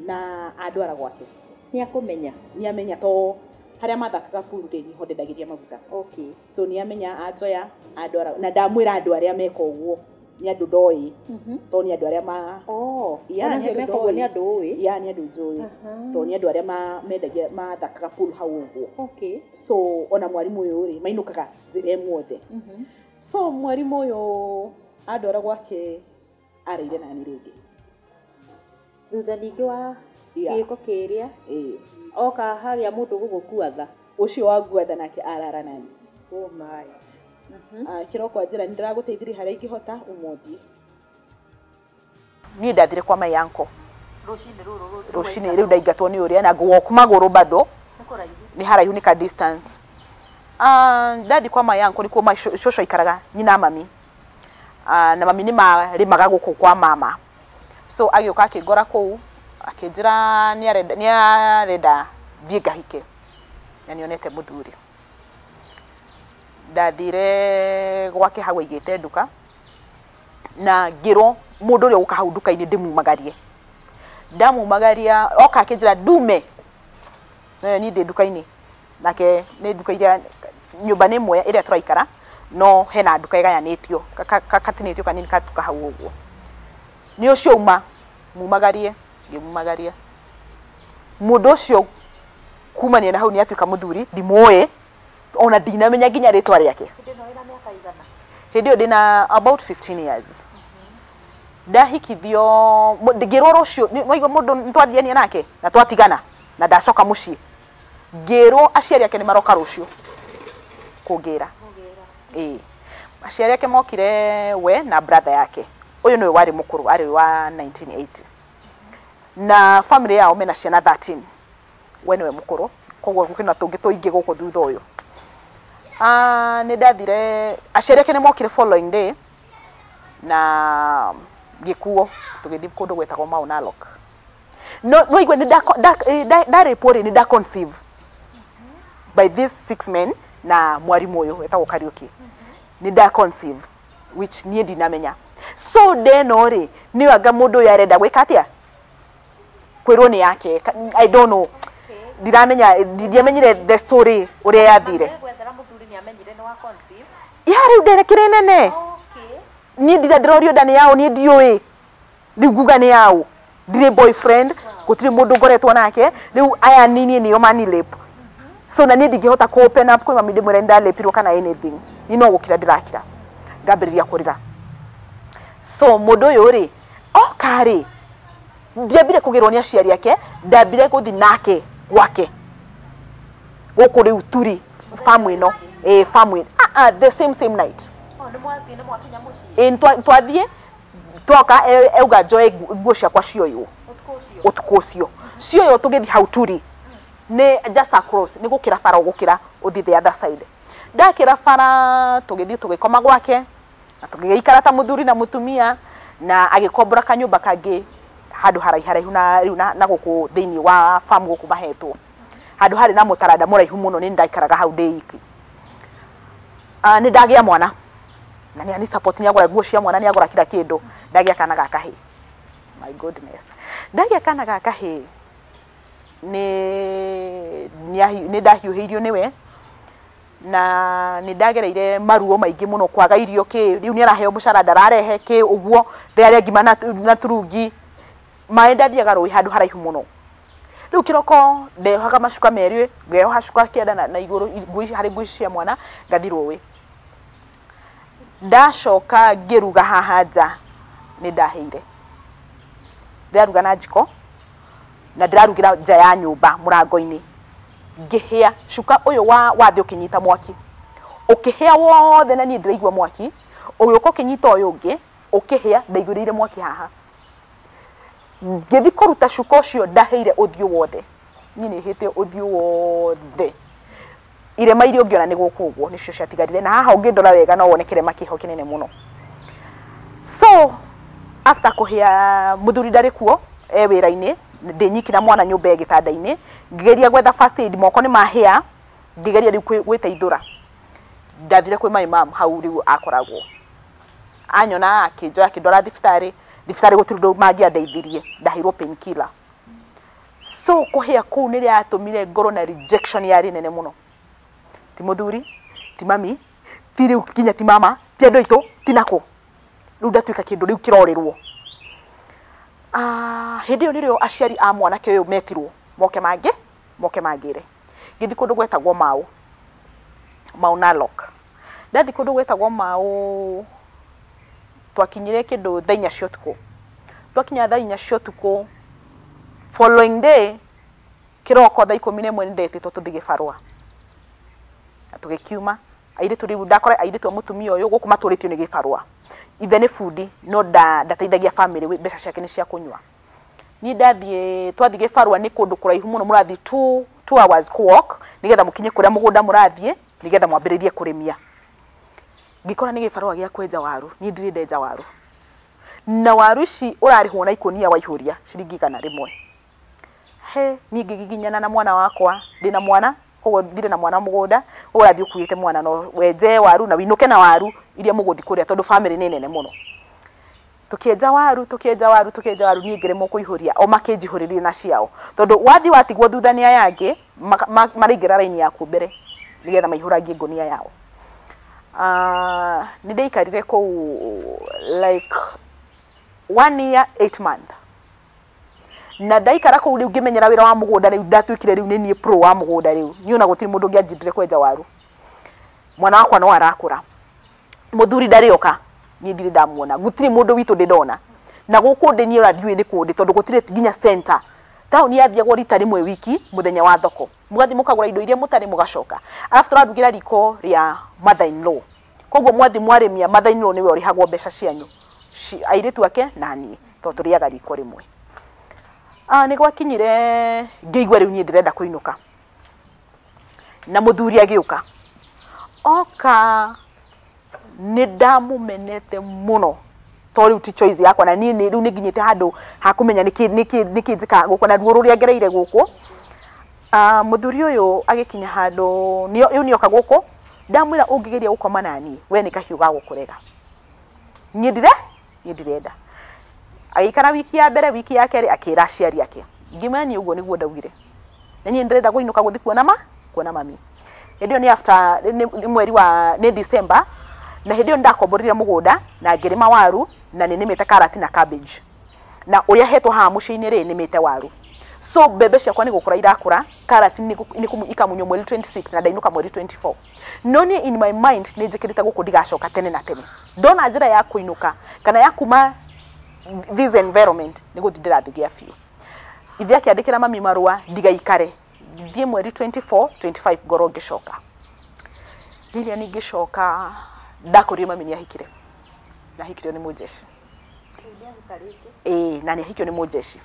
na andwara gwake. Nĩakũmenya? Nĩamenya to harĩa mathakaga pool rĩ, nĩho ndendagĩria maguta. Okay. So nĩamenya anjoya, andwara na ndamwĩra andũ arĩa meka ũguo nĩ andũ ndoĩ. To nĩ andũ arĩa ma Oh, Yeah, ona nĩ andũ meka ũguo ndoĩ. nĩ andũ ũĩ? Yeah, nĩ andũ njũĩ. To nĩ andũ arĩa mendagia mathakaga pool hau ũguo. Okay. So ona mwarimũ ũyũ rĩ, mainũkaga njĩra ĩmwe othe. So mwarimũ ũyũ andwara gwake arĩire nani rĩngĩ. Thutha ningĩ wa Yeah. gĩko kĩrĩa, oka hagĩa mũndũ ũgũgũkua tha. Ũcio wangua tha nake arara nani. Oh my. Kĩroko anjĩra nĩ ndĩragũteithirie harĩa ingĩhota ũmũthĩ. Niĩ ndathire kwa my uncle. Rũcinĩ rĩu ndaingatwo nĩ ũrĩa na ngũwalk magũrũ bado. Nĩ haraihu nĩ ka distance. Ndathi kwa my uncle nĩkuo cũcũ aikaraga nyina mami. Na mami nĩ marĩmaga gũkũ kwa mama. So agĩũka akĩngora kũu, Akĩnjĩra nĩarenda thiĩ ngahike na nĩonete mũthuri. Ndathire gwake hau aigĩte nduka na ngĩrwo mũndũ ũrĩa ũgũka hau nduka-inĩ ndĩmumagarie. Ndamumagaria oka akĩnjĩra ndume, no niĩ ndĩ nduka-inĩ nake nĩ nduka iria nyũmba nĩ ĩmwe ĩrĩa tũraikara no hena nduka ĩgayanĩtio katinĩtio kanini katuka hau ũguo. Nĩ ũcio uma mumagarie, ngĩmumagaria. Mũndũ ũcio kumania na hau nĩ atuĩka mũthuri, ndimũĩ ona ndinamenya nginya rĩtwa rĩake. Hĩndĩ ĩyo ndĩna about 15 years. Ndahikithio ngĩrwo rũciũ waigua mũndũ nĩtwathiania nake na twatigana na ndacoka mũciĩ, ngĩrwo aciari ake nĩ maroka rũciũ kũngĩra. Ĩĩ, aciari ake mokire we na brother yake. Ũyũ nĩwe warĩ mũkũrũ, arĩ wa 1980 na family yao mena ciana 13, we nĩwe mũkũrũ, koguo gũkĩna tũngĩ tũingĩ gũkũ thutha ũyũ. Nĩ ndathire, aciari ake nĩ mokire following day na gĩkuo tũgĩthiĩ kũndũ gwetagwo Mau Narok. No no igwe nĩ ndarĩpwo rĩ, nĩ nda conceive by these 6 men na mwarimũ ũyũ wetagwo Kariuki. Nĩ nda conceive which niĩ ndinamenya. So ndeno rĩ, nĩ anga mũndũ ũyũ arenda gwĩka atĩa? Kwĩrwo nĩ yake. I don't know. Ndiramenya, ndiamenyire the story ũrĩa yathire. Ya rĩu nderekire nene. Niĩ ndĩrorio nda nĩ yaũ, niĩ ndiũĩ. Rĩu nguga nĩ yaũ. Ndirĩ boyfriend, gũtirĩ mũndũ ngoretwo nake. Rĩu aya nini nĩo mani rape. So na niĩ ndingĩhota kũ open up kwĩ mami ndĩmwĩre nĩndarĩpirwo kana anything. Niĩ no gũkira ndĩrakira. Ngambĩrĩria kũrĩra. So mũndũ ũyũ rĩ, oka rĩ, ndiambire kũgĩrwo nĩ aciari ake, ndambire gũthiĩ nake gwake. Gũkũ rĩu turi famu ĩno. Ĩĩ, famu ĩno. The same night. Ĩĩ, twathiĩ twoka auga njoe nguo ciakwa cioywo ũtukũ ũcio. Cioywo tũgĩthiĩ hau turi nĩ just across, nĩ gũkĩra bara ũgũkĩra ũthiĩ the other side. Ndakĩra bara tũgĩthiĩ tũgĩkoma gwake na tũgĩgĩikara ta mũthuri na mũtumia na agĩkombora kanyũmba kangĩ handũ haraiharaihu na rĩu na gũkũ thĩinĩ wa farm gũkũ mahetwo. Handũ harĩ na mũtaranda mũraihu mũno, nĩ ndaikaraga hau ndĩ iki. Nĩ ndagĩa mwana na nĩ ani support, nĩ agũra nguo cia mwana, nĩ agũra kila kĩndũ. Ndagĩa kana ga kahĩĩ. My goodness. Ndagĩa kana ga kahĩĩ nĩ ndahiũhĩirio nĩwe na nĩ ndagereire maruo maingĩ mũno, kwaga irio kĩ, rĩu nĩ araheo mũcara ndararehe kĩ ũguo, ndĩrarĩa ngima na turungi. Maĩ ndathiaga rũĩ handũ haraihu mũno. Rĩu kĩroko ndehohaga macuka merĩ, ngehoha cuka kĩanda na igũrũ nguo ici, harĩ nguo ici cia mwana, ngathiĩ rũĩ. Ndacoka ngĩruga haha nja nĩ ndahĩire. Ndĩraruga na njiko na ndĩrarugĩra nja ya nyũmba mũrango-inĩ. Ngĩhĩa cuka ũyũ wa thĩ ũkĩnyita mwaki. Ũkĩhĩa wothe na niĩ ndĩraigua mwaki, ũgĩũka ũkĩnyita ũyũ ũngĩ, ũkĩhĩa, ndaigũrĩire mwaki haha. Ngĩthiĩ kũruta cuka ũcio ndahĩire ũthiũ wothe. Niĩ nĩ hĩte ũthiũ wothe. Irema iria ũngĩona nĩ gũkũ ũguo nĩcio ciatigarire, na haha ũngĩndora wega no wone kĩrema kĩho kĩnene mũno. So after kũhĩa mũthuri ndarĩ kuo, e wĩra-inĩ, ndĩ nyiki na mwana nyũmba e gĩtanda-inĩ, ngĩgeria gwetha first aid, moko nĩ mahĩa, ngĩgeria rĩu gwĩteithũra. Ndathire kwĩ my mom hau rĩu akoragwo. Anyona akĩnjoya akĩndwara thibitarĩ, thibitarĩ gũtirĩ ũndũ mangĩandeithirie, ndaheirwo painkiller. So kũhĩa kũu nĩ rĩatũmire ngorwo na rejection yarĩ nene mũno. Ti mũthuri, ti mami, ti rĩu nginya ti mama, ti andũ aitũ, ti nakũ. Rĩu ndatuĩka kĩndũ rĩu kĩrorĩrwo. Hĩndĩ ĩyo nĩrĩo aciari a mwanake ũyũ metirwo moke mangĩ, moke mangĩre. Ngĩthiĩ kũndũ gwetagwo Mau, Mau Narok. Ndathiĩ kũndũ gwetagwo Mau, twakinyire kĩndũ thaa inya cia ũtukũ. Twakinya thaa inya cia ũtukũ, following day, kĩroko thaa 11 nĩ ndetĩtwo tũthiĩ gĩbarũa. Na tũgĩkiuma, airĩtu rĩu ndakora airĩtu a mũtumia ũyũ gũkũ matũrĩtio nĩ gĩbarũa. Ithe nĩ bundi no ndateithagia family, mbeca ciake nĩ cia kũnyua. Niĩ ndathiĩ, twathiĩ gĩbarũa nĩ kũndũ kũraihu mũno, mũrathiĩ 2 hours kũ walk nĩgetha mũkinye kũrĩa mũgũnda mũrathiĩ nĩgetha mwambĩrĩrie kũrĩmia. Ngĩkora nĩ gĩbarũa gĩa kwenja waru, niĩ ndirĩ ndenja waru. Na waru ici ũrarĩhwo na ikũnia waihũria ciringi 100. He niĩ ngĩgiginyana na mwana wakwa, ndĩna mwana, koguo ndirĩ na mwana mũgũnda, ũrathiĩ ũkuĩte mwana no wenje waru na winũke na waru iria mũgũthiĩ kũrĩa tondũ family nĩ nene mũno. Tukienja waru, tukienja waru, tukienja waru, niĩ ngĩremwo kũihũria, o makĩnjihũrĩria na ciao tondũ wathiĩ watigwo thutha nĩ aya angĩ maraingĩra raini yaku mbere nĩgetha maihũrangie ngũnia yao. Nĩ ndaikarire kũu like 1 year 8 months, na ndaikara kũu rĩu ngĩmenyera wĩra wa mũgũnda. Rĩu ndatuĩkire rĩu nĩ niĩ pro wa mũgũnda. Rĩu niĩ ona gũtirĩ mũndũ ũngĩanjindire kwenja waru. Mwana wakwa no arakũra, mũthuri ndarĩ oka, niĩ ndirĩ ndamuona, gũtirĩ mũndũ witũ ndĩ ndona na gũkũ ndĩ niĩ ona ndiũĩ nĩ kũ ndĩ tondũ gũtirĩ nginya center. Taũni yathiagwo rita rĩmwe wiki mũthenya wa thoko, mũgathiĩ mũkagũra indo iria mũtarĩ mũgacoka. Arabu tũrarugĩra riko rĩa mother in law, koguo mwathiĩ mwarĩmia mother in law nĩwe ũrĩhagwo mbeca cianyu, airĩtu ake na niĩ tondũ tũrĩaga riko rĩmwe. Nĩ gwakinyire ngĩigua rĩu niĩ ndĩrenda kũinũka, na mũthuri agĩũka oka, nĩ ndamũmenete mũno to rĩu ti choice yakwa, na niĩ rĩu nĩ nginyĩte handũ ha kũmenya nĩkĩ njĩkaga gũkũ na ruo rũrĩa ngereire gũkũ. Mũthuri ũyũ agĩkinya handũ rĩu nĩoka gũkũ, ndamwĩra ũngĩgeria gũkoma na niĩ we nĩ kahiũ ga gũkũrega, niĩ ndirenda. Agĩikara wiki ya mbere, wiki ya kerĩ, akĩra aciari ake, ngĩmwĩra niĩ ũguo nĩguo ndaugire, na niĩ ndĩrenda kũinũka gũthiĩ kuona mami. Hĩndĩ ĩyo nĩ after nĩ mweri wa nĩ December, na hĩndĩ ĩyo nĩndakomborire mũgũnda na ngĩrĩma waru na nĩ nĩmĩte karati na cabbage, na ũrĩa hetwo haha mũciĩ-inĩ rĩ nĩmĩte waru, so mbembe ciakwa nĩ gũkũra irakũra, karati nĩ ikamunywo mweri 26 na ndainũka mweri 24. No niĩ in my mind nĩ njĩkĩrĩte gũkũ ndigacoka tene na tene. Ndona njĩra ya kũinũka kana ya kuma this environment nĩ gũthiĩ ndĩrathiĩ biũ. Ithe akĩandĩkĩra mami marũa ndigaikare, thiĩ mweri 24 25 ngorwo ngĩcoka. Rĩrĩa ningĩcoka ndakorire mami nĩ ahikire, na ahikirio nĩ mũjeshi. Ĩĩ, na nĩ ahikio nĩ mũjeshi.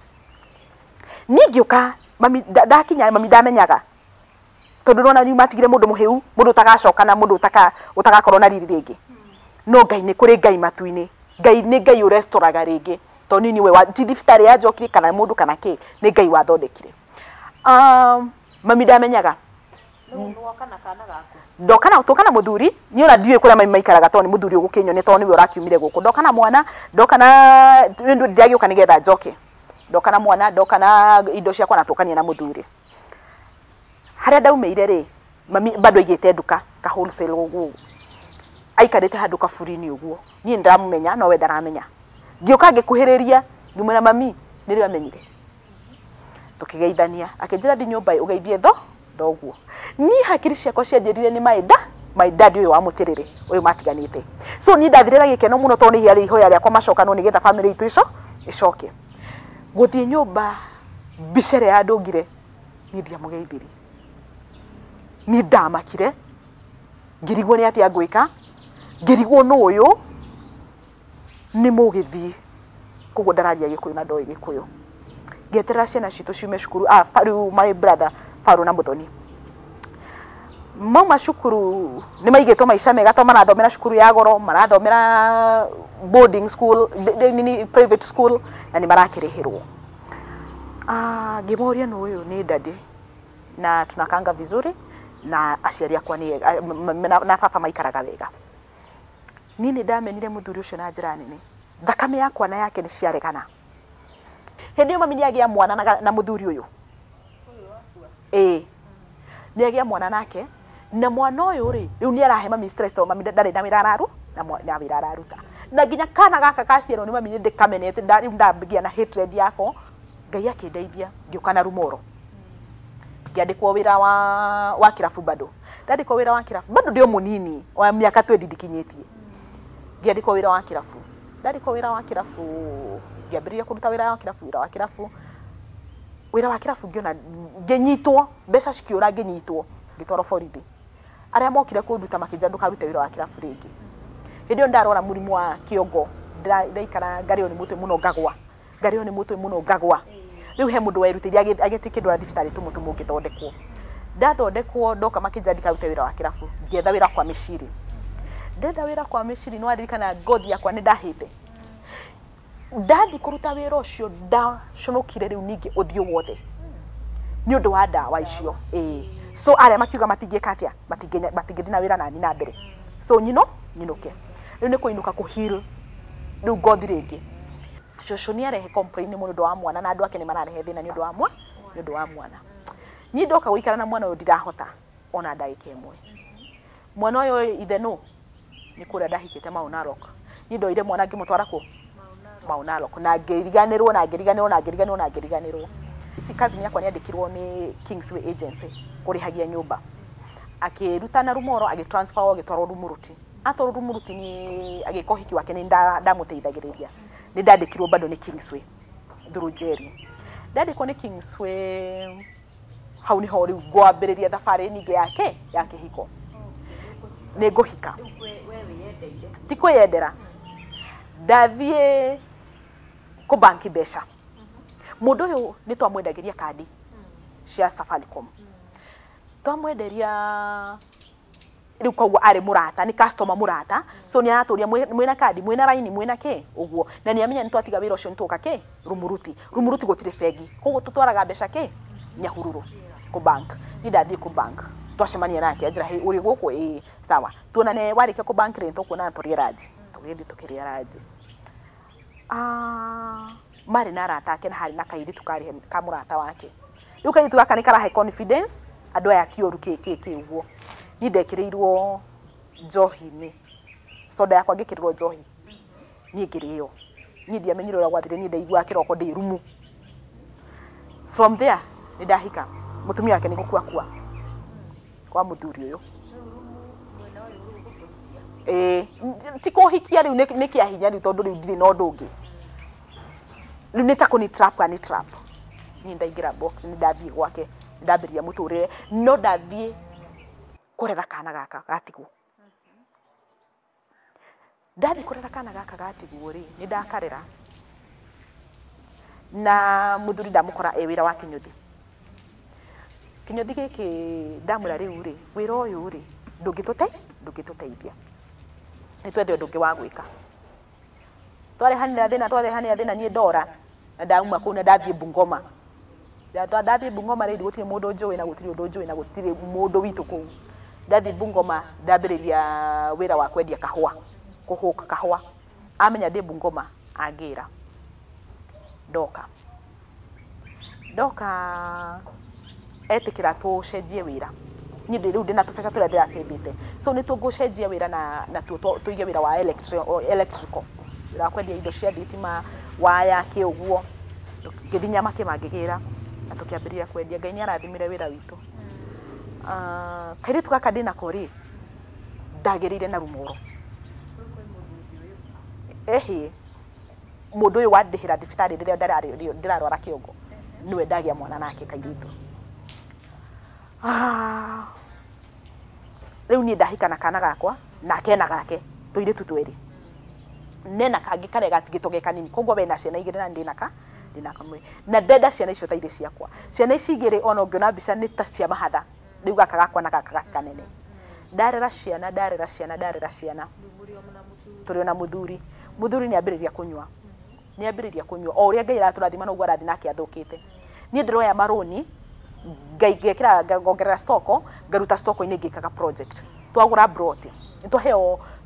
Niĩ ngĩũka mami ndakinya mami ndamenyaga tondũ nona nĩ matigire mũndũ mũhĩu, mũndũ ũtagacoka na mũndũ ũtagakorwo na riri rĩngĩ. No Ngai nĩ kũrĩ Ngai matu-inĩ, Ngai nĩ Ngai ũrestoraga rĩngĩ, tondũ niĩ nĩwe ti thibitarĩ yanjokire kana mũndũ kana kĩ, nĩ Ngai wathondekire. Mami ndamenyaga. Ndoka na tũka na mũthuri, niĩ ona ndiũĩ kũrĩa mami maikaraga tondũ nĩ mũthuri ũgũkĩnyonia tondũ nĩwe ũrakiumire gũkũ. Ndoka na mwana, ndoka na ndĩragĩũka nĩgetha njoke. Ndoka na mwana, ndoka na indo ciakwa na tũkania na mũthuri. Harĩa ndaumĩire rĩ, mami bado aigĩte nduka ka wholesale ũguo, aikarĩte handũ kaburi-inĩ ũguo. Niĩ nĩndĩramũmenya no we ndaramenya. Ngĩũka ngĩkuhĩrĩria ngĩmwĩra mami, nĩrĩo amenyire. Tũkĩgeithania, akĩnjĩra ndi nyũmba ũgeithie thoguo. Niĩ hakiri ciakwa cianjĩrire nĩ my dad ũyũ wa mũtĩrĩrĩ ũyũ matiganĩte. So niĩ ndathire na gĩkeno mũno tondũ nĩ hiarĩ ihoya rĩakwa macokanwo nĩgetha family itũ ico ĩcoke. Gũthiĩ nyũmba mbica ĩrĩa yandũngire niĩ ndiamũgeithirie. Niĩ ndamakire, ngĩrigwo nĩ atĩa ngwĩka, ngĩrigwo nũ ũyũ nĩ mũgĩthiĩ. Koguo ndararia Gĩkũyũ na ndoĩ Gĩkũyũ. Ngĩeterera ciana citũ ciume cukuru, rĩu my brother Faru na Mũthoni mauma cukuru nĩ maigĩtwo maica mega tondũ marathomera cukuru ya goro, marathomera boarding school, nini private school, na nĩ marakĩrĩhĩrwo. Ngĩmoria nũ ũyũ nĩ daddy na tunakanga vizuri na aciari akwa nĩ na baba maikaraga wega. Niĩ nĩ ndamenire mũthuri ũcio na njĩra nene, thakame yakwa na yake nĩ ciaregana. Hĩndĩ ĩyo mami nĩagĩa mwana na mũthuri ũyũ, ĩĩ nĩagĩa mwana nake, na mwana ũyũ rĩ rĩu nĩ arahe mami stress tondũ mami ndarĩ na wĩra araru na wĩra araruta, na nginya kana gaka kaciarwo nĩ mami nĩ ndĩkamenete, rĩu ndambĩgia na hatred yako. Ngai akĩndeithia ngĩũka na rumoro, ngĩandĩkwo wĩra wa kĩrabu bado, ndandĩkwo wĩra wa kĩrabu bado ndĩ o mũnini wa mĩaka 20 ndikinyĩtie. Ngĩandĩkwo wĩra wa kĩrabu, ndandĩkwo wĩra wa kĩrabu, ngĩambĩrĩria kũruta wĩra wa kĩrabu, wĩra wa kĩrabu, wĩra wa kĩrabu, ngĩona ngĩnyitwo, mbeca cikĩũra, ngĩnyitwo, ngĩtwarwo borithi. Arĩa mokire kũnduta makĩnjĩra ndũkarute wĩra wa kĩrabu rĩngĩ. Hĩndĩ ĩyo ndarwara mũrimũ wa kĩongo, ndaikara ngarĩo nĩ mũtwe mũno ngagwa, ngarĩo nĩ mũtwe mũno ngagwa. Rĩu he mũndũ werutĩire agĩtĩkĩndwara thibitarĩ tũmũtũmũ ngĩthondekwo. Ndathondekwo ndoka makĩnjĩra ndikarute wĩra wa kĩrabu, ngĩetha wĩra kwa mĩciri. Ndetha wĩra kwa mĩciri nĩ waririkana ngothi yakwa nĩ ndahĩte. Ndathi kũruta wĩra ũcio ndaconokire rĩu ningĩ ũthiũ wothe. Nĩ ũndũ wa ndawa icio. Ĩĩ. So arĩa makiuga matingĩka atĩa, matingĩthiĩ na wĩra nani na mbere. So nyinũke. Rĩu nĩ kũinũka kũ heal rĩu ngothi rĩngĩ. Cũcũ nĩ arehe complain mũno ũndũ wa mwana na andũ ake nĩ mararehe thĩna nĩ ũndũ wa mwana, nĩ ũndũ wa mwana. Niĩ ndoka gũikara na mwana ũyũ ndirahota ona ndagĩka ĩmwe. Mwana ũyũ ithe nũ? Nĩ kũrĩa ndahikĩte Mau Narok. Niĩ ndoire mwana ngĩmũtwara kũ? Mau Narok. Na ngĩriganĩrwo na ngĩriganĩrwo na ngĩriganĩrwo na ngĩriganĩrwo. Ici cousin yakwa nĩ andĩkirwo nĩ Kingsway Agency kũrĩhagia nyũmba. Akĩruta na Rumoro agĩtransfer agĩtwarwo Rumuruti. Atwarwo Rumuruti nĩ agĩka ũhiki wake nĩ ndamũteithagĩrĩria. Nĩ ndandĩkirwo bado nĩ Kingsway through Jerry. Ndandĩkwo nĩ Kingsway hau niho rĩu ngwambĩrĩria thabarĩ ningĩ yake ya kĩhiko. Nĩ ngũhika. Ti kwĩyendera. Ndathiĩ kũbanki mbeca. Mũndũ ũyũ nĩ twamwendagĩria kandi cia Safaricom. Twamwenderia rĩu koguo arĩ mũrata, nĩ customer mũrata. So nĩ aratũria mwĩna kandi, mwĩna raini, mwĩna kĩ ũguo. Na nĩ amenya nĩ twatiga wĩra ũcio nĩ tũka kĩ Rumuruti. Rumuruti gũtirĩ bengi. Koguo tũtwaraga mbeca kĩ Nyahururu kũ bank. Niĩ ndathiĩ kũ bank. Twacemania nake anjĩra, hey, ũrĩ gũkũ? Ĩĩ, sawa. Tuonane warĩkia kũ bank rĩ, tũkuonana tũrĩe ranji. Tũgĩthiĩ tũkĩrĩa ranji. Marĩ na arata ake na harĩ na kairĩtu karĩ ka mũrata wake. Rĩu kairĩtu gaka nĩ karahe confidence andũ aya ti ũru kĩ kĩ kĩ ũguo. Niĩ ndekĩrĩirwo njohi-inĩ. Soda yakwa ngĩkĩrĩrwo njohi. Niĩ ngĩrĩo. Niĩ ndiamenyire ũrĩa gwathire, niĩ ndaiguaga kĩroko ndĩ rumu. From there nĩ ndahika. Mũtumia wake nĩ gũkua kua kwa mũthuri ũyũ. Ĩĩ, ti kũhikia rĩu nĩ kĩa hinya rĩu tondũ rĩu ndirĩ na ũndũ ũngĩ. Rĩu nĩ ta kũni trap ka nĩ trap. Niĩ ndaingĩra box nĩ ndathiĩ gwake, nĩ ndambĩrĩria mũtũrĩre, no ndathiĩ kũrera kana gaka gatigwo. Ndathiĩ kũrera kana gaka gatigwo rĩ, nĩ ndakarera. Na mũthuri ndamũkora e wĩra wa kĩnyũthi. Kĩnyũthi gĩkĩ ndamwĩra rĩu rĩ, wĩra ũyũ rĩ, ndũngĩtũteithia. Nĩ twethe ũndũ ũngĩ wa gwĩka. Twarehanĩra thĩna niĩ ndora na ndauma kũu na ndathiĩ Bungoma. Ndathiĩ Bungoma rĩ, gũtirĩ mũndũ njũĩ na gũtirĩ ũndũ njũĩ na gũtirĩ mũndũ witũ kũu. Ndathiĩ Bungoma ndambĩrĩria wĩra wa kwendia kahũa, kũhũka kahũa. Amenya ndĩ Bungoma angĩra. Ndoka. Ndoka etĩkĩra tũcenjie wĩra. Niĩ rĩu ndĩna tũbeca tũrĩa ndĩracĩbĩte. So nĩ tũgũcenjia wĩra na tũige wĩra wa electrical. Wĩra wa kwendia indo cia thitima, waya kĩ ũguo. Ngĩthiĩ Nyamakĩma ngĩgĩra na tũkĩambĩrĩria kwendia. Ngai nĩ arathimire wĩra witũ. Kairĩtu gaka ndĩnako rĩ, ndagĩrĩire na Rumoro. Ehĩ, mũndũ ũyũ wandĩhĩra thibitarĩ rĩrĩa ndĩrarwara kĩongo, nĩwe ndagĩa mwana nake kairĩtu. Rĩu niĩ ndahika na kana gakwa, nake ena gake, tũirĩtu twĩrĩ. Nena kangĩ karĩa gatigĩtwo ge kanini, koguo we na ciana igĩrĩ na ndĩna kamwe. Na ndenda ciana icio ta irĩ ciakwa. Ciana ici igĩrĩ ona ũngĩona mbica nĩ ta cia mahatha. Rĩu gaka gakwa na gaka gaka kanene. Ndarera ciana, ndarera ciana, ndarera ciana. Tũrĩ ona mũthuri. Mũthuri nĩ ambĩrĩria kũnyua. Nĩ ambĩrĩria kũnyua. O ũrĩa Ngai aratũrathima noguo arathiĩ nake athũkĩte. Niĩ ndĩroya marũni, ngekĩra ngongerera stoko, ngaruta stoko-inĩ ngĩkaga project. Twagũra broti.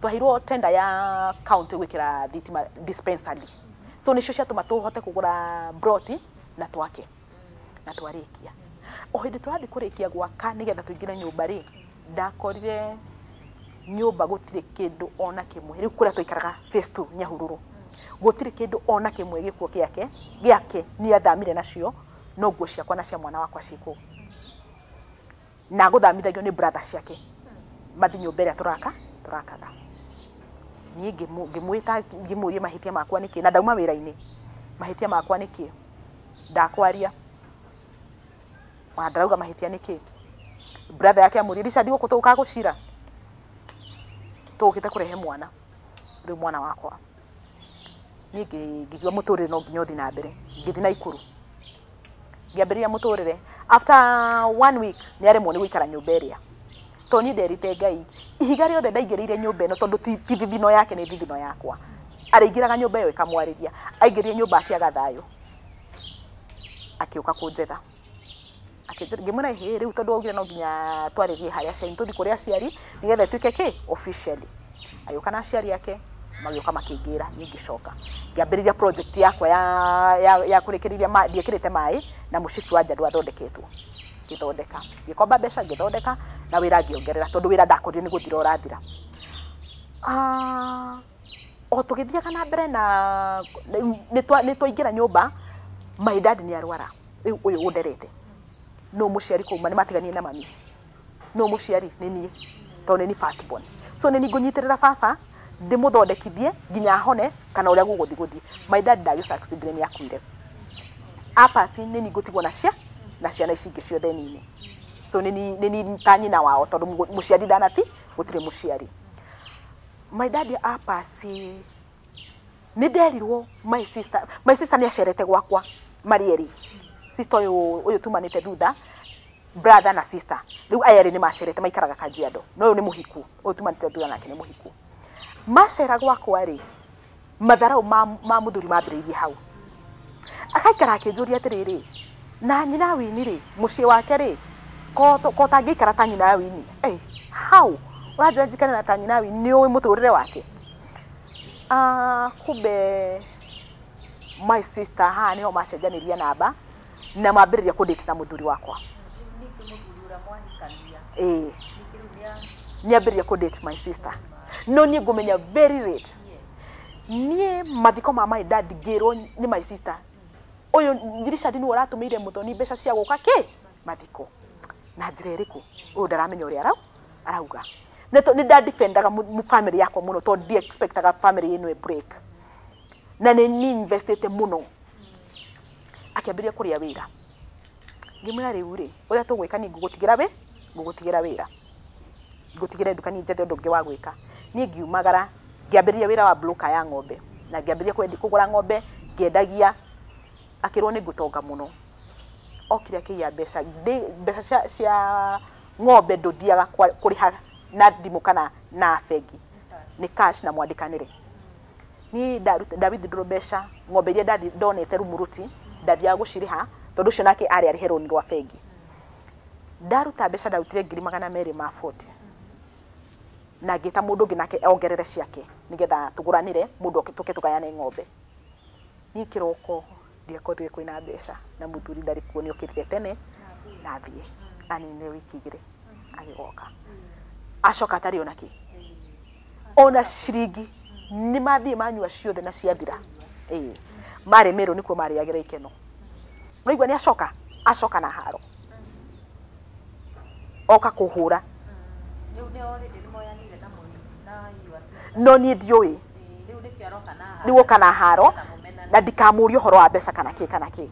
Twaheirwo tender ya county gwĩkĩra thitima dispensary. So nĩcio ciatũma tũhote kũgũra broti na twake. Na twarĩkia. O hĩndĩ tũrathiĩ kũrĩkia gwaka nĩgetha tũingĩre nyũmba rĩ, ndakorire nyũmba gũtirĩ kĩndũ ona kĩmwe. Rĩu kũrĩa twaikaraga phase 2 Nyahururu. Gũtirĩ kĩndũ ona kĩmwe gĩkuo gĩake niĩ athamire nacio, no nguo ciakwa na cia mwana wakwa ciĩ kũu. Na gũthamithagio nĩ brother ciake. Mathiĩ nyũmba ĩrĩa tũrakaga. Niĩ ngĩmwĩta ngĩmũria mahĩtia makwa nĩkĩ, na ndauma wĩra-inĩ. Mahĩtia makwa nĩkĩ? Ndakwaria. Wa ndarauga mahĩtia nĩkĩ? Brother yake amũria, Richard gũkũ tũgũka gũcira. Tũgũkĩte kũrehe mwana. Rĩu mwana wakwa. Niĩ ngĩigua mũtũrĩre no nginya ũthiĩ na mbere. Ngĩthiĩ Naikuru. Ngĩambĩrĩria mũtũrĩre. After 1 week nĩ aremwo nĩ gũikara nyũmba ĩrĩa. Tondũ niĩ nderĩte Ngai, ihiga rĩothe ndaingĩrĩire nyũmba ĩno tondũ ti thithino yake nĩ thithino yakwa. Arĩingĩraga nyũmba ĩyo ĩkamwarĩria. Aingĩrire nyũmba akĩaga thayũ. Akĩũka kũnjetha. Ngĩmwĩra hĩ rĩu tondũ waugire no nginya twarĩrie harĩa aciari tũthiĩ kũrĩ aciari nĩgetha ĩtuĩke kĩ officially. Agĩũka na aciari ake magĩũka makĩngĩra, niĩ ngĩcoka ngĩambĩrĩria project yakwa ya kũrĩkĩrĩria ndiĩkĩrĩte maĩ na mũcibi wa nja ndwathondeketwo. Ngĩthondeka, ngĩkomba mbeca ngĩthondeka na wĩra ngĩongerera tondũ wĩra ndakorire nĩ gũthira ũrathira. O tũgĩthiaga na mbere na nĩ twaingĩra nyũmba, my dad nĩ arwara rĩu ũyũ ũnderete no mũciari kuma nĩ matiganire na mami, no mũciari nĩ niĩ tondũ nĩ niĩ first born, so nĩ niĩ ngũnyitĩrĩra baba ndĩmũthondekithie nginya ahone kana ũrĩa gũgũthiĩ gũthiĩ. My dad ndagĩ succeed nĩ akuire apasi nĩ niĩ ngũtigwo na ciana ici ingĩ ciothe nini, so nĩ niĩ ta nyina wao tondũ mũciari ndanati gũtirĩ mũciari. My dad apasi nĩ nderirwo my sister nĩ acerete gwakwa marĩ erĩ, sister ũyũ tumanĩte thutha, brother na sister rĩu aya erĩ nĩ macerete maikaraga Kajiado, no ũyũ nĩ mũhiku, ũyũ tumanĩte thutha nake nĩ mũhiku. Macera gwakwa rĩ, matharau ma mũthuri mambĩrĩirie hau. Akaikara akĩnjũria atĩrĩrĩ, na nyina Wini rĩ mũciĩ wake rĩ ko tangĩikara ta nyina Wini? How ũranjĩra njikare na ta nyina Wini, nĩ ũĩ mũtũrĩre wake? Kumbe my sister haha nĩho macenjanirie namba na mambĩrĩria kũdate na mũthuri wakwa. Nĩambĩrĩria kũdate my sister, no niĩ ngũmenya very late. Niĩ mathiko ma my dad ngĩrwo nĩ my sister, ũyũ Richard nĩwe ũratũmĩire mũthoni mbeca cia gũka kĩ mathiko na njĩra ĩrĩkũ? Ũyũ ndaramenya ũrĩa arauga. Nĩ ndadefendaga family yakwa mũno tondũ ndi expectaga family ĩno ĩ break, na nĩ ni investĩte mũno. Akĩambĩrĩria kũrĩa wĩra, ngĩmwĩra rĩu rĩ ũrĩa tũgwĩka niĩ ngũgũtigĩra wĩra, ngũtigĩre nduka niĩ njethe ũndũ ũngĩ wa gwĩka. Niĩ ngiumagara ngĩambĩrĩria wĩra wa broker ya ng'ombe na ngĩambĩrĩria kũgũra ng'ombe ngĩendagia. Akĩrwo nĩ ngũtonga mũno, okire akĩiya mbeca mbeca cia ng'ombe ndũthiaga kũrĩha na thimũ kana na bengi, nĩ cash na mwandĩkanĩre. Niĩ nda withdraw mbeca ng'ombe iria ndonete Rumuruti ndathiaga gũcirĩha tondũ ũcio nake arĩ arĩhe rũni rwa bengi. Ndaruta mbeca ndarutire 240,000 na ngĩta mũndũ ũngĩ nake ongerere ciake nĩgetha tũgũranĩre mũndũ oke tũke tũgayane ng'ombe. Niĩ kĩroko ndiakorire kwĩna mbeca na mũthuri ndarĩ kuo, nĩ okĩrire tene na athiĩ aninire wiki igĩrĩ agĩgoka acoka atarĩ ona kĩ ona ciringi, nĩ mathiĩ manyua ciothe na ciathira. Marĩ Meru nĩkuo marĩagĩra ikeno. Ũraigua nĩ acoka acoka na haro oka kũhũra, no niĩ ndiũĩ rĩu oka na haro na ndikamũria ũhoro wa mbeca kana kĩ kana kĩ.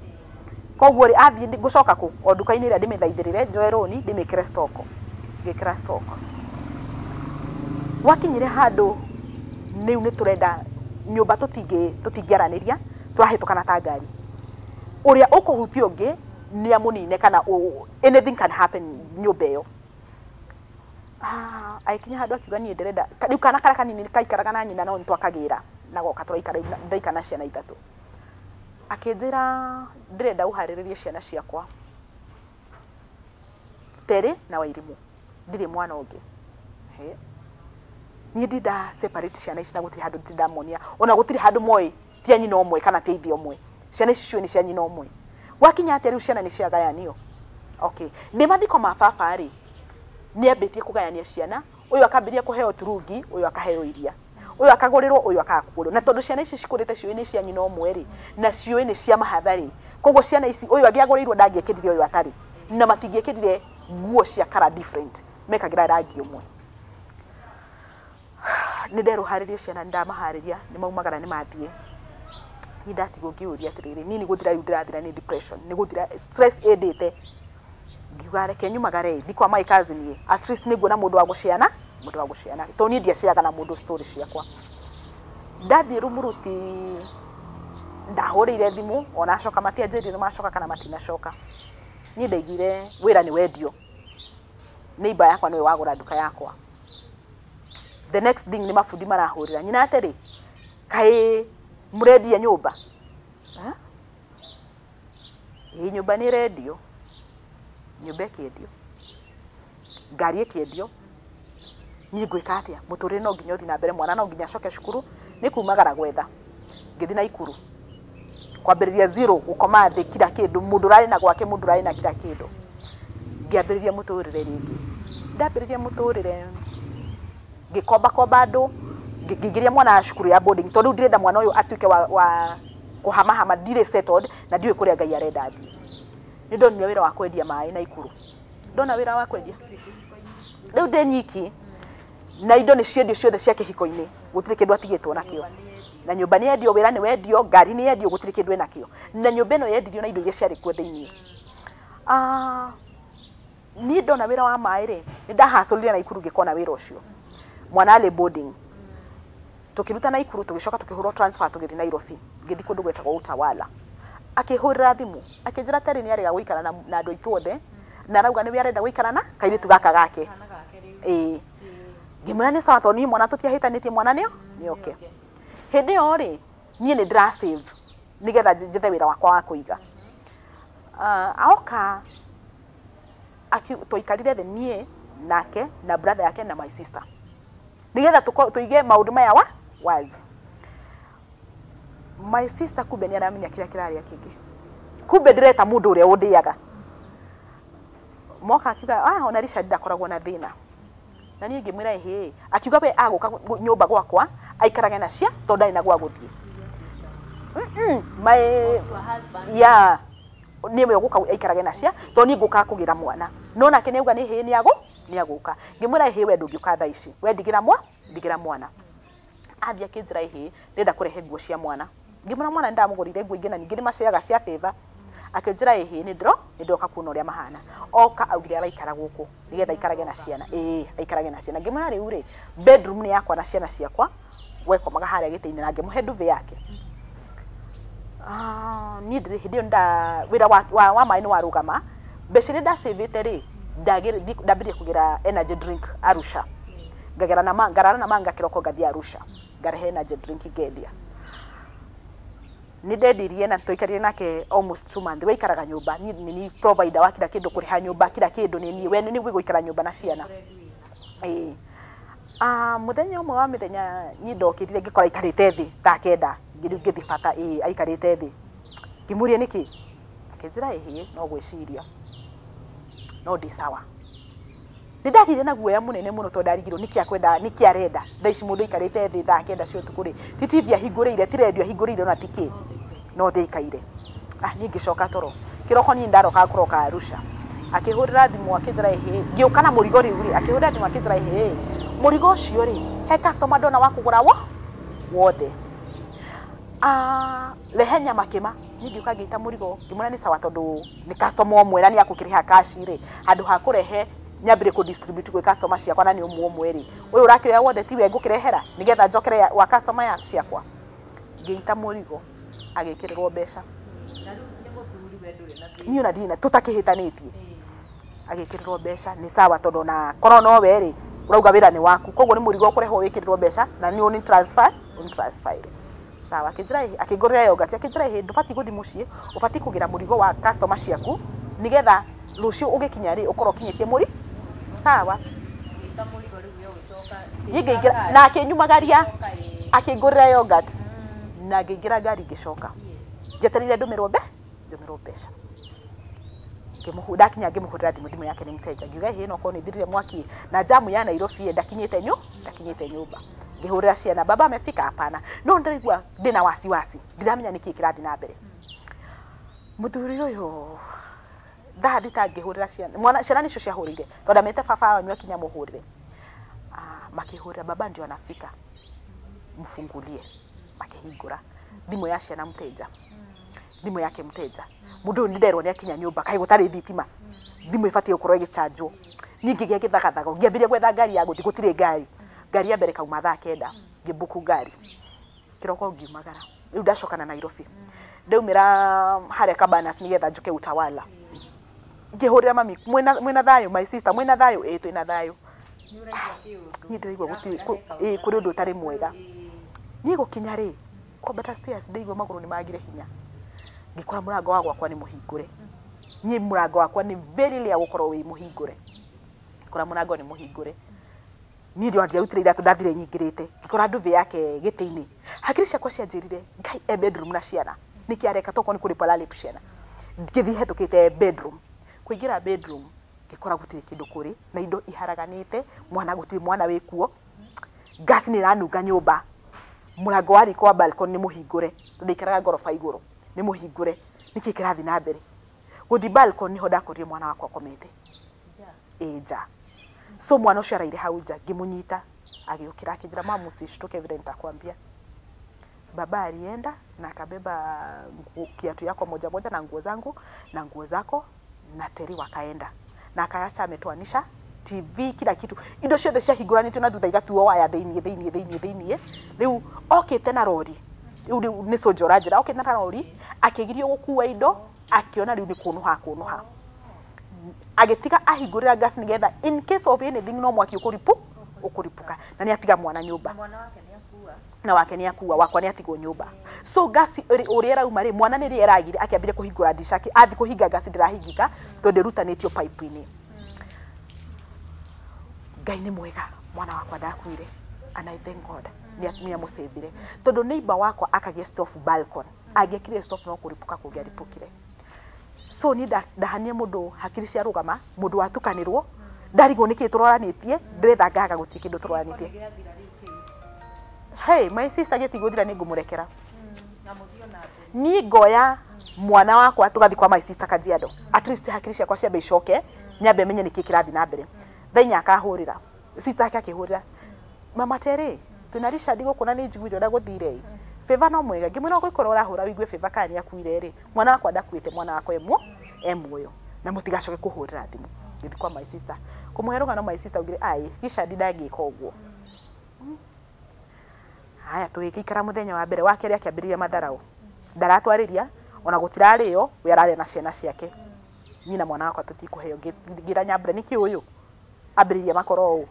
Koguo rĩ athiĩ ngũcoka kũ o nduka-inĩ ĩrĩa ndĩmĩthaithĩrĩre njoe rũni ndĩmĩkĩre stock, ngĩkĩra stock. Gwakinyire handũ rĩu nĩ tũrenda nyũmba tũtingĩaranĩria, tũrahĩtũkana ta ngari, ũrĩa ũkũhutia ũngĩ nĩ amũnine kana anything can happen nyũmba ĩyo. Agĩkinya handũ akiuga niĩ ndĩrenda rĩu kana karĩa kanini kaikaraga na nyina no nĩtwakagĩra na goka tũraikara ndaikara na ciana ithatũ. Akĩnjĩra ndĩrenda ũharĩrĩrie ciana ciakwa Terĩ na Wairimũ, ndirĩ mwana ũngĩ. Niĩ ndinda separate ciana ici na gũtirĩ handũ ndindamonia, ona gũtirĩ handũ moĩ ti a nyina ũmwe kana ti a ithe ũmwe, ciana ici ciũĩ nĩ cia nyina ũmwe. Gwakinya atĩa rĩu ciana nĩ ciagayanio? Okay, ndĩ mathiko ma baba rĩ nĩ ambĩtie kũgayania ciana, ũyũ akambĩrĩria kũheo turungi, ũyũ akaheo iria, ũyũ akagũrĩrwo, ũyũ akaga kũgũrĩrwo. Na tondũ ciana ici cikũrĩte ciũĩ nĩ cia nyina ũmwe rĩ, na ciũĩ nĩ cia mahatha rĩ, koguo ciana ici ũyũ angĩagũrĩirwo ndangĩekĩrire ũyũ atarĩ, na matingĩekĩrire nguo cia colour different, mekagĩra rangi ũmwe. Nĩ nderũharĩria ciana, nĩ ndamaharĩria, nĩ maumagara nĩ mathiĩ. Niĩ ndatigwo ngĩũria atĩrĩrĩ, niĩ nĩ gũthira rĩu ndĩrathira nĩ depression, nĩ gũthira stress ĩndĩte. Ngiuga reke nyumagare thiĩ kwa my cousin ĩ, at least nĩ nguona mũndũ wa gũciana, mũndũ wa gũciana, tondũ niĩ ndiaciaga na mũndũ story ciakwa. Ndathiĩ Rumuruti ndahũrĩire thimũ ona acoka matianjĩrire nĩ macoka kana matinacoka. Niĩ ndaiguire wĩra nĩ wendio, neighbor yakwa nĩwe wagũra nduka yakwa. The next thing nĩ mabundi marahũrĩra nyina atĩrĩ, kaĩ mũrendia nyũmba? Ĩĩ nyũmba nĩ ĩrendio. Nyũmba ĩkĩendio, ngari ĩkĩendio, niĩ ngwĩka atĩa? Mũtũrĩre no nginya ũthiĩ na mbere, mwana no nginya acoke cukuru, nĩ kumagara gwetha. Ngĩthiĩ Naikuru kwambĩrĩria zero, gũkoma thĩ kila kĩndũ, mũndũ ũrarĩ na gwake, mũndũ ũrarĩ na kila kĩndũ. Ngĩambĩrĩria mũtũrĩre rĩngĩ. Ndambĩrĩria mũtũrĩre ngĩkombakomba andũ, ngĩingĩria mwana cukuru ya boarding, tondũ rĩu ndirenda mwana ũyũ atuĩke wa kũhamahama, ndirĩ settled na ndiũĩ kũrĩa Ngai arenda thiĩ. Nĩ ndonire wĩra wa kwendia maĩ Naikuru. Ndona wĩra wa kwendia rĩu ndĩ nyiki, na indo nĩ ciendio ciothe cia kĩhiko-inĩ, gũtirĩ kĩndũ atigĩtwo nakĩo. Na nyũmba nĩ yendio, wĩra nĩ wendio, ngari nĩ yendio, gũtirĩ kĩndũ enakĩo. Na nyũmba ĩno yendirio na indo iria ciarĩ kuo thĩiniĩ. Niĩ ndona wĩra wa maĩ rĩ, nĩ ndahacũrire Naikuru ngĩkona wĩra ũcio. Mwana arĩ boarding. Tũkĩruta Naikuru tũgĩcoka tũkĩhũrwo transfer tũgĩthiĩ Nairobi. Ngĩthiĩ kũndũ gwetagwo Utawala. Akĩhũrĩra thimũ, akĩnjĩra Terry nĩ arega gũikara na andũ aitũ othe, na arauga nĩwe arenda gũikara na kairĩtu gaka gake. Ĩĩ. Ngĩmwĩra nĩ sawa, tondũ niĩ mwana tũtiahĩtanĩtie, mwana nĩoke. Hĩndĩ ĩyo rĩ, niĩ nĩ ndĩra save nĩgetha njethe wĩra wakwa wa kũiga. Aoka twaikarire thĩ niĩ nake na brother yake na my sister, nĩgetha tũige maũndũ maya wa wazi. My sister kumbe nĩ aramenya kĩrĩa kĩrarĩa kĩngĩ, kumbe ndĩreta mũndũ ũrĩa ũndĩaga. Moka akiuga ona Richard ndakoragwo na thĩna, na niĩ ngĩmwĩra ĩhĩ. Akiuga we agũka nyũmba gwakwa aikarage na cia, tondũ ndarĩ na gwa gũthiĩ. My yeah, niĩ we ũgũka aikarage na cia, tondũ niĩ ngũka kũgĩra mwana, no nake nĩ auga nĩ hĩ nĩ agũka. Ngĩmwĩra ĩhĩ, we ndũngĩũka thaa ici, we ndigĩra mwana. Athiĩ akĩnjĩra ĩhĩ, ndĩrenda kũrehe nguo cia mwana. Ngĩmwĩra mwana nĩndamũgũrĩire nguo ingĩ na ningĩ nĩmaceaga cia favor. Akĩnjĩra ĩhĩ, nĩ ndĩroka kuona ũrĩa mahana. Oka augire araikara gũkũ nĩgetha aikarage na ciana. Ĩĩ, aikarage na ciana. Ngĩmwĩra rĩu rĩ, bedroom nĩ yakwa na ciana ciakwa, we komaga harĩa gĩtĩ-inĩ, na ngĩmũhe nduthi yake. Niĩ ndĩrĩ hĩndĩ ĩyo nda wĩra wa maĩ nĩ warũgama. Mbeca iria ndacĩvĩte rĩ, ndambĩrĩria kũgĩra energy drink Arusha. Ngagera na ngarara na manga kĩroko ngathiĩ Arusha, ngarehe energy drink ngendia. Nĩ ndendirie na twaikarire nake almost 2 months. We aikaraga nyũmba, niĩ nĩ niĩ provider wa kila kĩndũ, kũrĩha nyũmba, kila kĩndũ nĩ niĩ, we nĩ gũikara nyũmba na ciana. Ĩĩ. Mũthenya ũmwe wa mĩthenya niĩ ndokĩrire ngĩkora aikarĩte thĩ thaa 9, rĩu ngĩthiĩ bata. Ĩĩ, aikarĩte thĩ. Ngĩmũria nĩkĩ, akĩnjĩra ĩhĩ, no gwĩciria, no ndĩ sawa. Nĩ ndagĩire na guoya mũnene mũno, tondũ ndarigirwo nĩkĩ akwenda, nĩkĩ arenda thaa ici. Mũndũ aikarĩte thĩ thaa 9 cia ũtukũ rĩ, ti TV ahingũrĩire, ti radio ahingũrĩire, ona ti kĩ, no thĩ aikaire. Niĩ ngĩcoka toro. Kĩroko niĩ ndarokaga kũroka Arusha, akĩhũrĩra thimũ akĩnjĩra ĩhĩ, ngĩũka na mũrigo rĩu rĩ, akĩhũrĩra thimũ akĩnjĩra ĩhĩ, mũrigo ũcio rĩ, he customer ndona wa kũgũra wo wothe. Rehe nyama kĩma. Niĩ ngĩũka ngĩita mũrigo, ngĩmwĩra nĩ sawa, tondũ nĩ customer ũmwe na nĩ akũkĩrĩha cash rĩ, handũ ha kũrehe nyambĩrĩrie kũ distribute gwĩ customer ciakwa na nĩ ũmwe ũmwe rĩ, ũyũ ũrakĩoya wothe tiwe ngũkĩrehera nĩgetha njokere wa customer ya ciakwa. Ngĩita mũrigo, agĩkĩrĩrwo mbeca. Niĩ ona ndirĩ na tũtakĩhĩtanĩtie. Agĩkĩrĩrwo mbeca, nĩ sawa, tondũ ona korwo no we rĩ, ũrauga wĩra nĩ waku, koguo nĩ mũrigo ũkũrehwo wĩkĩrĩrwo mbeca na nĩ ũni transfer ũni transfer ire. Sawa. Akĩnjĩra ĩhĩ, akĩngũrĩra yogurt, akĩnjĩra ĩhĩ, ndũbatiĩ gũthiĩ mũciĩ, ũbatiĩ kũgĩra mũrigo wa customer ciaku nĩgetha rũciũ ũgĩkinya rĩ, ũkorwo ũkinyĩtie mũri. Sawa. Niĩ ngĩingĩra na akĩnyumagaria, akĩngũrĩra yogurt na ngĩingĩra ngari ngĩcoka njetereire ndũmĩrwo mbeca. Ndakinya ngĩmũhũrĩra thimũ, thimũ yake nĩ mteja. Ngiuga ĩhĩ, no korwo nĩ thirire mwaki na jamu ya Nairobi, ndakinyĩte nyũmba. Ngĩhũrĩra ciana, "Baba amefika?" "Hapana." No ndĩraigua ndĩna wasiwasi, ndiramenya nĩkĩ kĩrathiĩ na mbere. Mũthuri ũyũ thaa thita ngĩhũrĩra ciana, mwana ciana nĩcio ciahũrĩire, tondũ ndamĩte baba wanyu akinya mũhũrĩre. Makĩhũrĩra, "Baba ndio anafika, mfungulie." Makĩhingũra, thimũ ya ciana mteja, thimũ yake mteja. Mũndũ ũyũ nĩnderwo nĩ akinya nyũmba, kaĩ gũtarĩ thitima, thimũ ĩbatiĩ gũkorwo ĩgĩchanjwo. Niĩ ngĩgĩa gĩthagathago, ngĩambĩrĩria gwetha ngari ya gũthiĩ, gũtirĩ ngari. Ngari ya mbere kauma thaa 9, ngĩmbuku ngari kĩroko ngiumagara. Rĩu ndacoka na Nairobi, ndaumĩra harĩa Cabanas nĩgetha njũke Utawala, ngĩhũrĩra mami, "Mwĩna thayũ? My sister, mwĩna thayũ?" "Ĩĩ, twĩna thayũ." Niĩ ndĩraigua gũtirĩ ĩĩ, kũrĩ ũndũ ũtarĩ mwega. Niĩ gũkinya rĩ, kwambata stairs, ndaigua magũrũ nĩ magire hinya. Ngĩkora mũrango wa gwakwa nĩ mũhingũre. Niĩ mũrango wakwa nĩ very rare gũkorwo wĩ mũhingũre. Ngĩkora mũrango nĩ mũhingũre. Niĩ ndio ndirarutire iratũ, ndathire nyingĩrĩte. Ngĩkora nduthi yake gĩtĩ-inĩ. Hakiri ciakwa cianjĩrire Ngai e bedroom na ciana. Nĩkĩ areka tokorwo nĩ kũrĩpwo ararĩpu ciana. Ngĩthiĩ hetũkĩte bedroom. Kũingĩra bedroom ngĩkora gũtirĩ kĩndũ kũrĩ na indo iharaganĩte, mwana gũtirĩ mwana wĩkuo. Gas nĩ ĩranunga nyũmba. Mũrango wa riko wa balcony nĩ mũhingũre, tondũ ndaikaraga ngoroba igũrũ, nĩ mũhingũre. Nĩkĩ kĩrathiĩ na mbere? Gũthiĩ balcony nĩho ndakorire mwana wakwa akomete. Ĩ nja. So mwana ũcio araire hau nja, ngĩmũnyita, agĩũkĩra akĩnjĩra, mamu usishtuke vile nitakwambia. Baba alienda na akabeba kiatu yako moja moja na nguo zangu na nguo zako na Teri wakaenda. Na akaacha ametoanisha TV kila kitu. Indo ciothe ciahingũranĩtio na thutha igatuo waya thĩiniĩ thĩiniĩ thĩiniĩ thĩiniĩ. Rĩu okĩte na rori. Rĩu rĩu nĩ soldier ũranjĩra, okĩte na rori akĩgirio gũkua indo, akĩona rĩu nĩ kũnũha kũnũha. Agĩtiga ahingũrĩra gas nĩgetha in case of anything no mwaki ũkũripũka. Na nĩ atiga mwana nyũmba. Mwana wake nĩ akua. Na wake nĩ akua, wakwa nĩ atigwo nyũmba. So gas ũrĩa ĩrauma rĩ, mwana nĩ rĩera agire, akĩambire kũhingũra ndirica, athiĩ kũhinga gas ndĩrahingĩka tondũ ĩrutanĩtio pipe-inĩ. Ngai nĩ mwega, mwana wakwa ndakuire and I thank God nĩ amũcĩmbire. Tondũ neighbor wakwa akagia stove balcony, angĩekire stove no kũripũka kũngĩaripũkire. So niĩ ndahania mũndũ hakiri ciarũgama, mũndũ watukanĩrwo, ndarigwo nĩkĩ tũroranĩtie, ndĩretha ngaga gũtirĩ kĩndũ tũroranĩtie. Hey, my sister gĩtigũthira nĩ ngũmũrekera. Niĩ ngoya mwana wakwa tũgathiĩ kwa my sister Kajiado. At least hakiri ciakwa ciambe icoke, nyambe menye nĩkĩ kĩrathiĩ na mbere. Thaa inya akahũrĩra. Sister yake akĩhũrĩra. Mama Terry, twĩna Richard gũkũ na nĩ njiguire ũrĩa gũthire. Favor no mwega. Ngĩmwĩra ũgũikora ũrahũra ũigue Favor kana nĩ akuire rĩ. Mwana wakwa ndakuĩte, mwana wakwa e muoyo. Na mũtigacoke kũhũrĩra thimũ. Ngĩthiĩ kwa my sister. Kũmũhe rũgano my sister augire, ai, Richard ndangĩka ũguo. Haya tũgĩgĩikara mũthenya wa mbere, wa kerĩ akĩambĩrĩria matharau. Ndaratwarĩria, ona gũtirarĩo, we ararĩa na ciana ciake. Niĩ na mwana wakwa tũtikũheo. Ngĩra Nyambura nĩkĩ ũyũ? Ambĩrĩria makoro ũũ.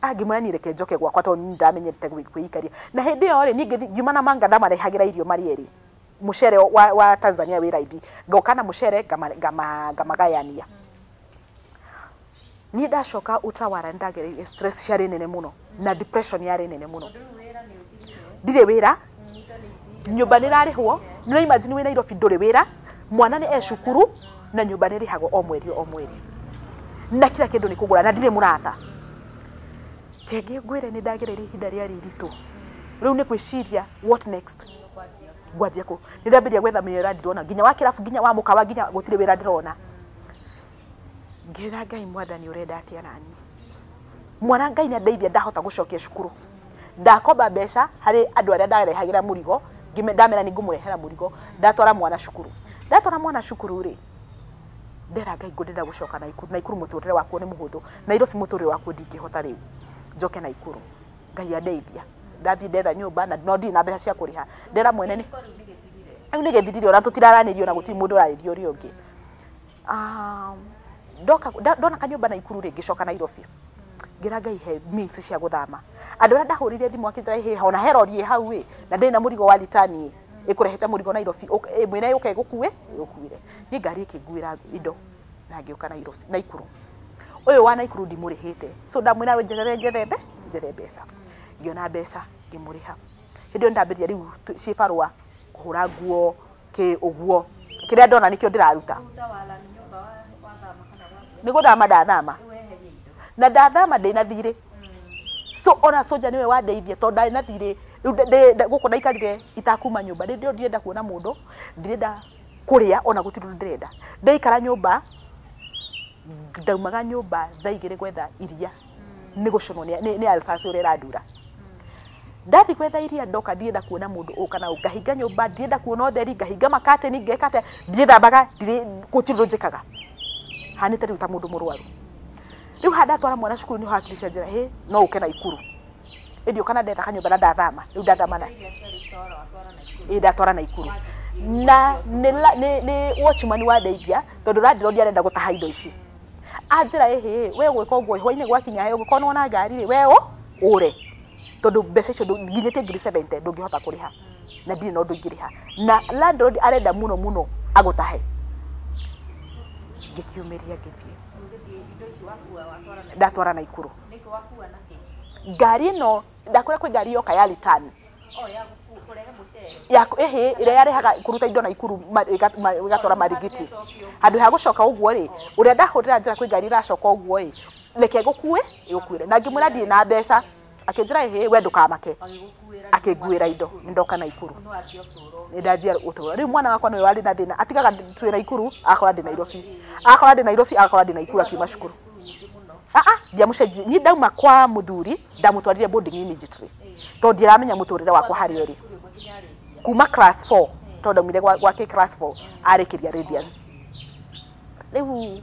Ngĩmwĩra niĩ reke njoke gwakwa tondũ niĩ ndamenyete kwĩikaria. Na hĩndĩ ĩyo rĩ, niĩ ngĩthiĩ ngiuma na manga ndamarehagĩra irio marĩ erĩ. Mũcere wa Tanzania wĩ raithi. Ngoka na mũcere ngamagayania. Niĩ ndacoka Utawala nĩndagereire stress ciarĩ nene mũno na depression yarĩ nene mũno. Ndirĩ wĩra, nyũmba nĩ ĩrarĩhwo, nĩ imagine wĩ Nairobi ndũrĩ wĩra, mwana nĩ e cukuru na nyũmba nĩ ĩrĩhagwo o mweri o mweri. Na kila kĩndũ nĩ kũgũra na ndirĩ mũrata. Kĩngĩ ngwĩre nĩ ndagereire ihinda rĩarĩ iritũ. Rĩu nĩ gwĩciria what next. Ngwanjia kũ? Nĩ ndambĩrĩria gwetha mawĩra ndirona, nginya wa kĩrabu, nginya wa mũkawa, nginya gũtirĩ wĩra ndĩrona. Ngĩra Ngai mwathani ũrenda atĩa naniĩ? Mwana Ngai nĩ andeithia ndahota gũcokia cukuru. Ndakomba mbeca harĩ andũ arĩa ndarehagĩra mũrigo, ndamera nĩ ngũmũrehera mũrigo, ndatwara mwana cukuru. Ndatwara mwana cukuru rĩ, ndera Ngai ngũndĩra gũcoka Naikuru. Naikuru mũtũrĩre wakuo nĩ mũhũthũ. Nairobi mũtũrĩre wakuo ndingĩhota rĩu. Njoke Naikuru. Ngai andeithia. Ndathiĩ ndetha nyũmba na no ndirĩ na mbeca cia kũrĩha. Ndera mwene nĩ rĩu nĩ gĩthirire ona tũtiraranĩrio na gũtirĩ mũndũ ũrarĩria ũrĩa ũngĩ. Ndona kanyũmba Naikuru rĩ, ngĩcoka Nairobi. Ngĩra Ngai he means cia gũthama. Andũ arĩa ndahũrire thimũ akĩnjĩra hĩ ona he rori ĩ hau ĩ, na ndĩrĩ na mũrigo wa ritani ĩ, ĩkũrehete mũrigo Nairobi, mwĩre yũke ĩgũkue, ĩgũkuire. Niĩ ngari ĩkĩnguĩra indo na ngĩũka Nairobi, Naikuru. Ũyũ wa Naikuru ndimũrĩhĩte. So ndamwĩra njethere njethe njethe mbeca. Ngĩona mbeca ngĩmũrĩha. Hĩndĩ ĩyo ndambĩrĩria rĩu cibarũa kũhũra nguo kĩ ũguo. Kĩrĩa ndona nĩkĩo ndĩraruta. Nĩ gũthama ndathama. Na ndathama ndĩna thirĩ. So ona soja niwe wandeithia tondũ ndarĩ na thirĩ. Rĩu gũkũ ndaikarire itakuma nyũmba. Rĩu ndirenda kuona mũndũ, ndirenda kũrĩa ona gũtirĩ ũndũ ndĩrenda. Ndaikara nyũmba, ndaumaga nyũmba thaa igĩrĩ gwetha iria. Nĩ gũconwo nĩ ulcers ũrĩa ĩrandura. Ndathi gwetha iria ndoka ndirenda kuona mũndũ ũũ kana ũũ. Ngahinga nyũmba, ndirenda kuona ũtheri, ngahinga makateni, ngeka atĩa, ndirethambaga, gũtirĩ ũndũ njĩkaga. Hanĩte rĩu ta mũndũ mũrwaru. Rĩu haha ndatwara mwana cukuru nĩho hakiri cianjĩra, hĩ, no ũke Naikuru. Ĩndĩ ũka na ndetha kanyũmba na ndathama. Rĩu ndathama na ĩ ndatwara Naikuru. Na nĩ watchman wandeithia tondũ landlord arenda gũtaha indo ici. Anjĩra ĩhĩ, we gwĩka ũguo hwainĩ gwakinya he ũngĩkorwo nĩwona ngari rĩ, we ũre. Tondũ mbeca icio nginyĩtie ngiri 70 ndũngĩhota kũrĩha. Na ndirĩ na ũndũ ingĩrĩha. Na landlord arenda mũno mũno agũtahe. Ngĩkiumĩria ngĩthiĩ. Ndatwara Naikuru. Ngari ĩno ndakwĩra kwĩ ngari yoka ya return. Ya ĩhĩ ĩrĩa yarehaga kũruta indo Naikuru ĩgatwara Marigiti. Handũ ha gũcoka ũguo rĩ, ũrĩa ndahũrĩra njĩra kwĩ ngari ĩracoka ũguo ĩ, reke ngũkue ĩgũkuĩre. Na ngĩmwĩra ndirĩ na mbeca. Akĩnjĩra ĩhĩ we ndũkamake. Akĩnguĩra indo nĩndoka Naikuru. Nĩndanjia ũtũũro. Rĩu mwana wakwa nĩwe warĩ na thĩna. Atigaga twĩ Naikuru, agakora ndĩ Nairobi. Agakora ndĩ Nairobi, agakora ndĩ Naikuru akiuma cukuru. Ndiamũcenjirie. Niĩ ndauma kwa mũthuri, ndamũtwarire boarding immediately. Tondũ ndiramenya mũtũrĩre wakwa harĩa ũrĩ. Kuma class 4, tondũ ndaumire gwake class 4, arĩkĩria Radiance. Rĩu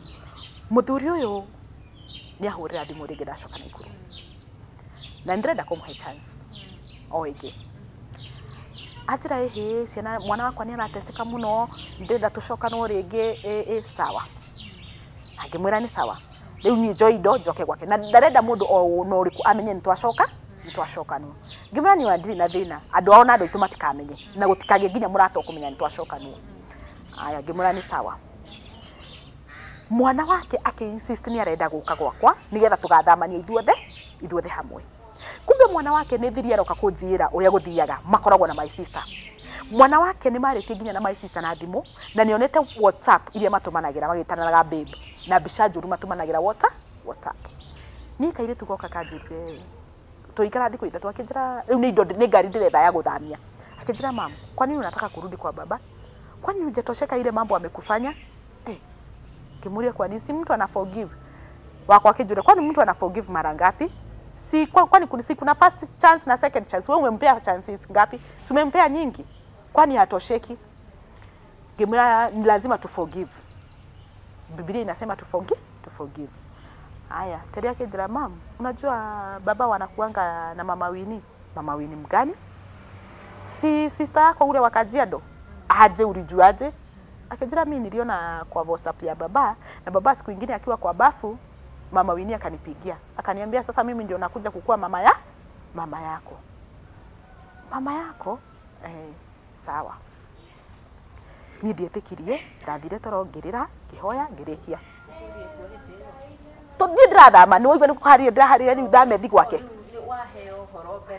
mũthuri ũyũ nĩahũrĩra thimũ rĩngĩ ndacoka Naikuru. Na nĩndĩrenda kũmũhe chance o ĩngĩ. Anjĩra ĩhĩ ciana mwana wakwa nĩ arateseka mũno, ndĩrenda tũcokanwo rĩngĩ, ĩ sawa. Ngĩmwĩra nĩ sawa. Rĩu niĩ njoe indo njoke gwake. Na ndarenda mũndũ o na ũrĩkũ amenye nĩ twacokanwo. Ngĩmwĩra niĩ ndirĩ na thĩna, andũ ao na andũ aitũ matikamenye, na gũtikagĩe nginya mũrata ũkũmenya nĩ twacokanwo. Aya, ngĩmwĩra nĩ sawa. Mwana wake akĩ insist nĩ arenda gũka gwakwa nĩgetha tũgathamania ithuothe hamwe. Kumbe mwana wake nĩ thiri aroka kũnjĩra ũrĩa gũthiaga, makoragwo na my sister. Mwana wake nĩ marĩtie nginya na my sister na thimũ, na nĩonete WhatsApp iria matũmanagĩra magĩtananaga babe, na mbica njũru matũmanagĩra WhatsApp. Niĩ kairĩtu goka kanjĩrire tũikara thikũ ithatũ, akĩnjĩra rĩu nĩ indo nĩ ngari ndĩretha ya gũthamia. Akĩnjĩra mam, kwa nini unataka kurudi kwa baba? Kwani hujatosheka ile mambo amekufanya? Ngĩmũria kwa nini si mtu ana forgive? Wako akijua kwani mtu ana forgive mara ngapi? Si kwani si kuna first chance na second chance. Wewe umempea chances ngapi? Si umempea nyingi. Kwani hatosheki? Ngĩmwĩra ni lazima tu forgive. Biblia inasema tu forgive, tu forgive. Haya, teri akijira mam, unajua baba wanakuanga na mama Wini. Mama Wini mgani? Si sister yako ule wa Kajiado. Aje ulijuaje? Akijira mimi niliona kwa WhatsApp ya baba, na baba siku nyingine akiwa kwa bafu, mama Wini akanipigia. Akaniambia sasa mimi ndio nakuja kukua mama yako. Mama yako? Sawa. Niĩ ndietĩkirie, ndathire toro ngĩrĩra, ngĩhoya, ngĩrĩkia. Tondũ niĩ ndĩrathama, nĩ waigua nĩ kũharĩria ndĩraharĩria rĩu thame thiĩ gwake.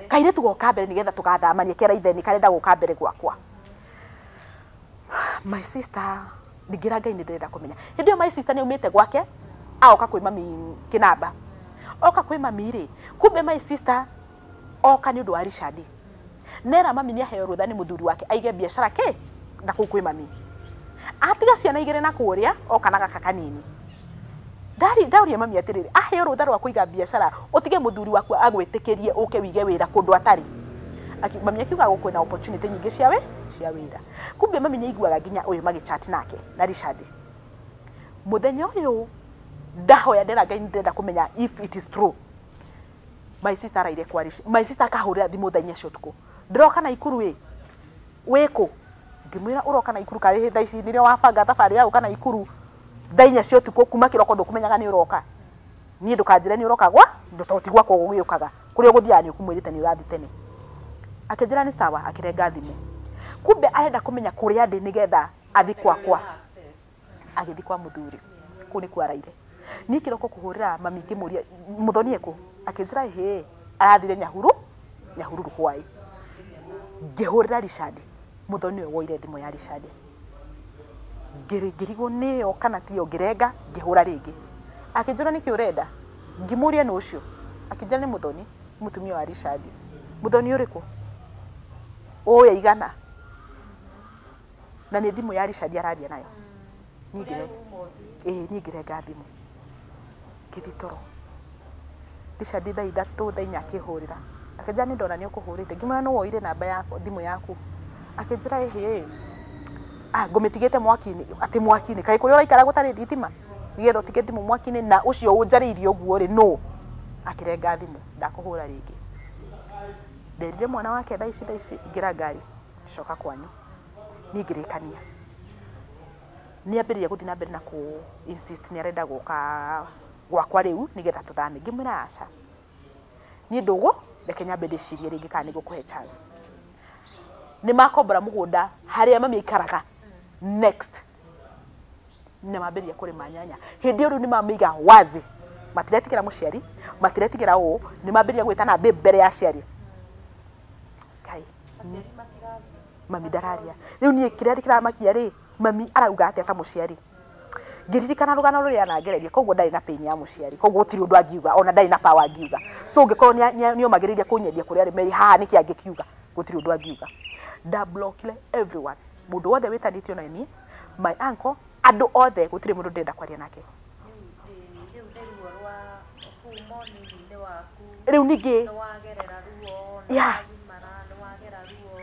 Kairĩtu goka mbere nĩgetha tũgathamania, kera ithe nĩ karenda gũka mbere gwakwa. My sister, ndingĩra Ngai nĩ ndĩrenda kũmenya. Hĩndĩ ĩyo my sister nĩ aumĩte gwake, aoka kwĩ mami kĩnamba. Oka kwĩ mami rĩ, kumbe my sister oka nĩ ũndũ wa Richard. Nera mami nĩ aheo rũtha nĩ mũthuri wake aige biacara kĩ na kũu kwĩ mami. Atiga ciana igĩrĩ na kũrĩa, oka na gaka kanini. Ndauria mami atĩrĩrĩ, aheo rũtha rwa kũiga biacara, ũtige mũthuri waku agwĩtĩkĩrie ũke wige wĩra kũndũ atarĩ. Mami akiuga gũkwĩna opportunity nyingĩ cia wĩra. Kumbe mami nĩaiguaga nginya ũyũ magĩchat nake na Richard. Mũthenya ũyũ ndahoya ndĩra Ngai ndĩrenda kũmenya if it is true. My sister araire kwa Richard. My sister akahũrĩra thimũ thaa inya cia ũtukũ. Ndĩroka Naikuru ĩ, wĩkũ? Ngĩmwĩra ũroka Naikuru karĩ thaa ici nĩrĩo wabanga thabarĩ ya gũka Naikuru thaa inya cia ũtukũ kuma kĩroko ndũkũmenyaga nĩ ũroka. Niĩ ndũkanjĩre nĩ ũroka gwa, tondũ ti gwakwa gũgĩũkaga. Kũrĩa ũgũthiaga nĩ ũkũmwĩrĩte nĩ ũrathiĩ tene. Akĩnjĩra nĩ sawa, akĩrenga thimũ. Kumbe arenda kũmenya kũrĩa ndĩ nĩgetha athiĩ kwakwa. Agĩthiĩ kwa mũthuri. Kũu nĩkuo araire. Niĩ kĩroko kũhũrĩra mami ngĩmũria mũthoni ekũ? Akĩnjĩra ĩhĩ, arathire Nyahururu hwaĩ. Ngĩhũrĩra Richard. Mũthoni ũyũ woire thimũ ya Richard. Ngĩrigwo nĩyo kana tiyo, ngĩrenga, ngĩhũra rĩngĩ. Akĩnjĩra nĩkĩ ũrenda? Ngĩmũria nĩ ũcio. Akĩnjĩra nĩ mũthoni, mũtumia wa Richard. Mũthoni ũrĩkũ? Ũyũ igana. Na nĩ thimũ ya Richard araria nayo. Niĩ ngĩrenga thimũ. Ngĩthiĩ toro. Richard thaa ithatũ thaa inya akĩhũrĩra. Akĩnjĩra nĩ ndona nĩ ũkũhũrĩte. Ngĩmwĩra nĩ woire namba yaku, thimũ yaku. Akĩnjĩra ĩhĩ, ngũmĩtigĩte mwaki-inĩ, atĩ mwaki-inĩ, kaĩ kũrĩa ũraikara gũtarĩ thitima? Nĩgetha ũtige thimũ mwaki-inĩ na ũcio ũnjarĩirie ũguo rĩ, nũ? Akĩrenga thimũ, ndakũhũra rĩngĩ. Nderire mwana wake thaa ici ingĩra ngari, coka kwanyu. Niĩ ngĩrĩkania. Nĩambĩrĩria gũthiĩ na mbere na kũ insist nĩ arenda gũka gwakwa rĩu nĩgetha tũthame. Ngĩmwĩra aca. Niĩ ndũgũ, reke nyambe ndĩcirie rĩngĩ kana nĩngũkũhe chance. Nĩ makombora mũgũnda harĩa mami aikaraga next. Na mambĩrĩria kũrĩma nyanya. Hĩndĩ ĩyo rĩu nĩ mamĩiga wazi, matiretigĩra mũciari, matiretigĩra ũũ, nĩ mambĩrĩria gwĩtana babe mbere ya aciari. Ngai, mami ndararia. Rĩu niĩ kĩrĩa kĩramakia rĩ, mami arauga atĩa ta mũciari? Ngĩririkana rũgano rũrĩa anangereria, koguo ndarĩ na pain ya mũciari, koguo gũtirĩ ũndũ angiuga, ona ndarĩ na power angiuga. So ũngĩkorwo nĩomagĩrĩria kũnyendia kũrĩ arĩa merĩ haha, nĩkĩ angĩkiuga? Gũtirĩ ũndũ angiuga. Ndablockire everyone, mũndũ wothe wĩtanĩtio na niĩ, my uncle, andũ othe, gũtirĩ mũndũ ndĩrenda kwaria nake. Rĩu nĩ ruo rwa kuma ũnini-inĩ waku. Rĩu ningĩ nĩ wagerera ruo, nĩ wagimara, nĩ wagera ruo,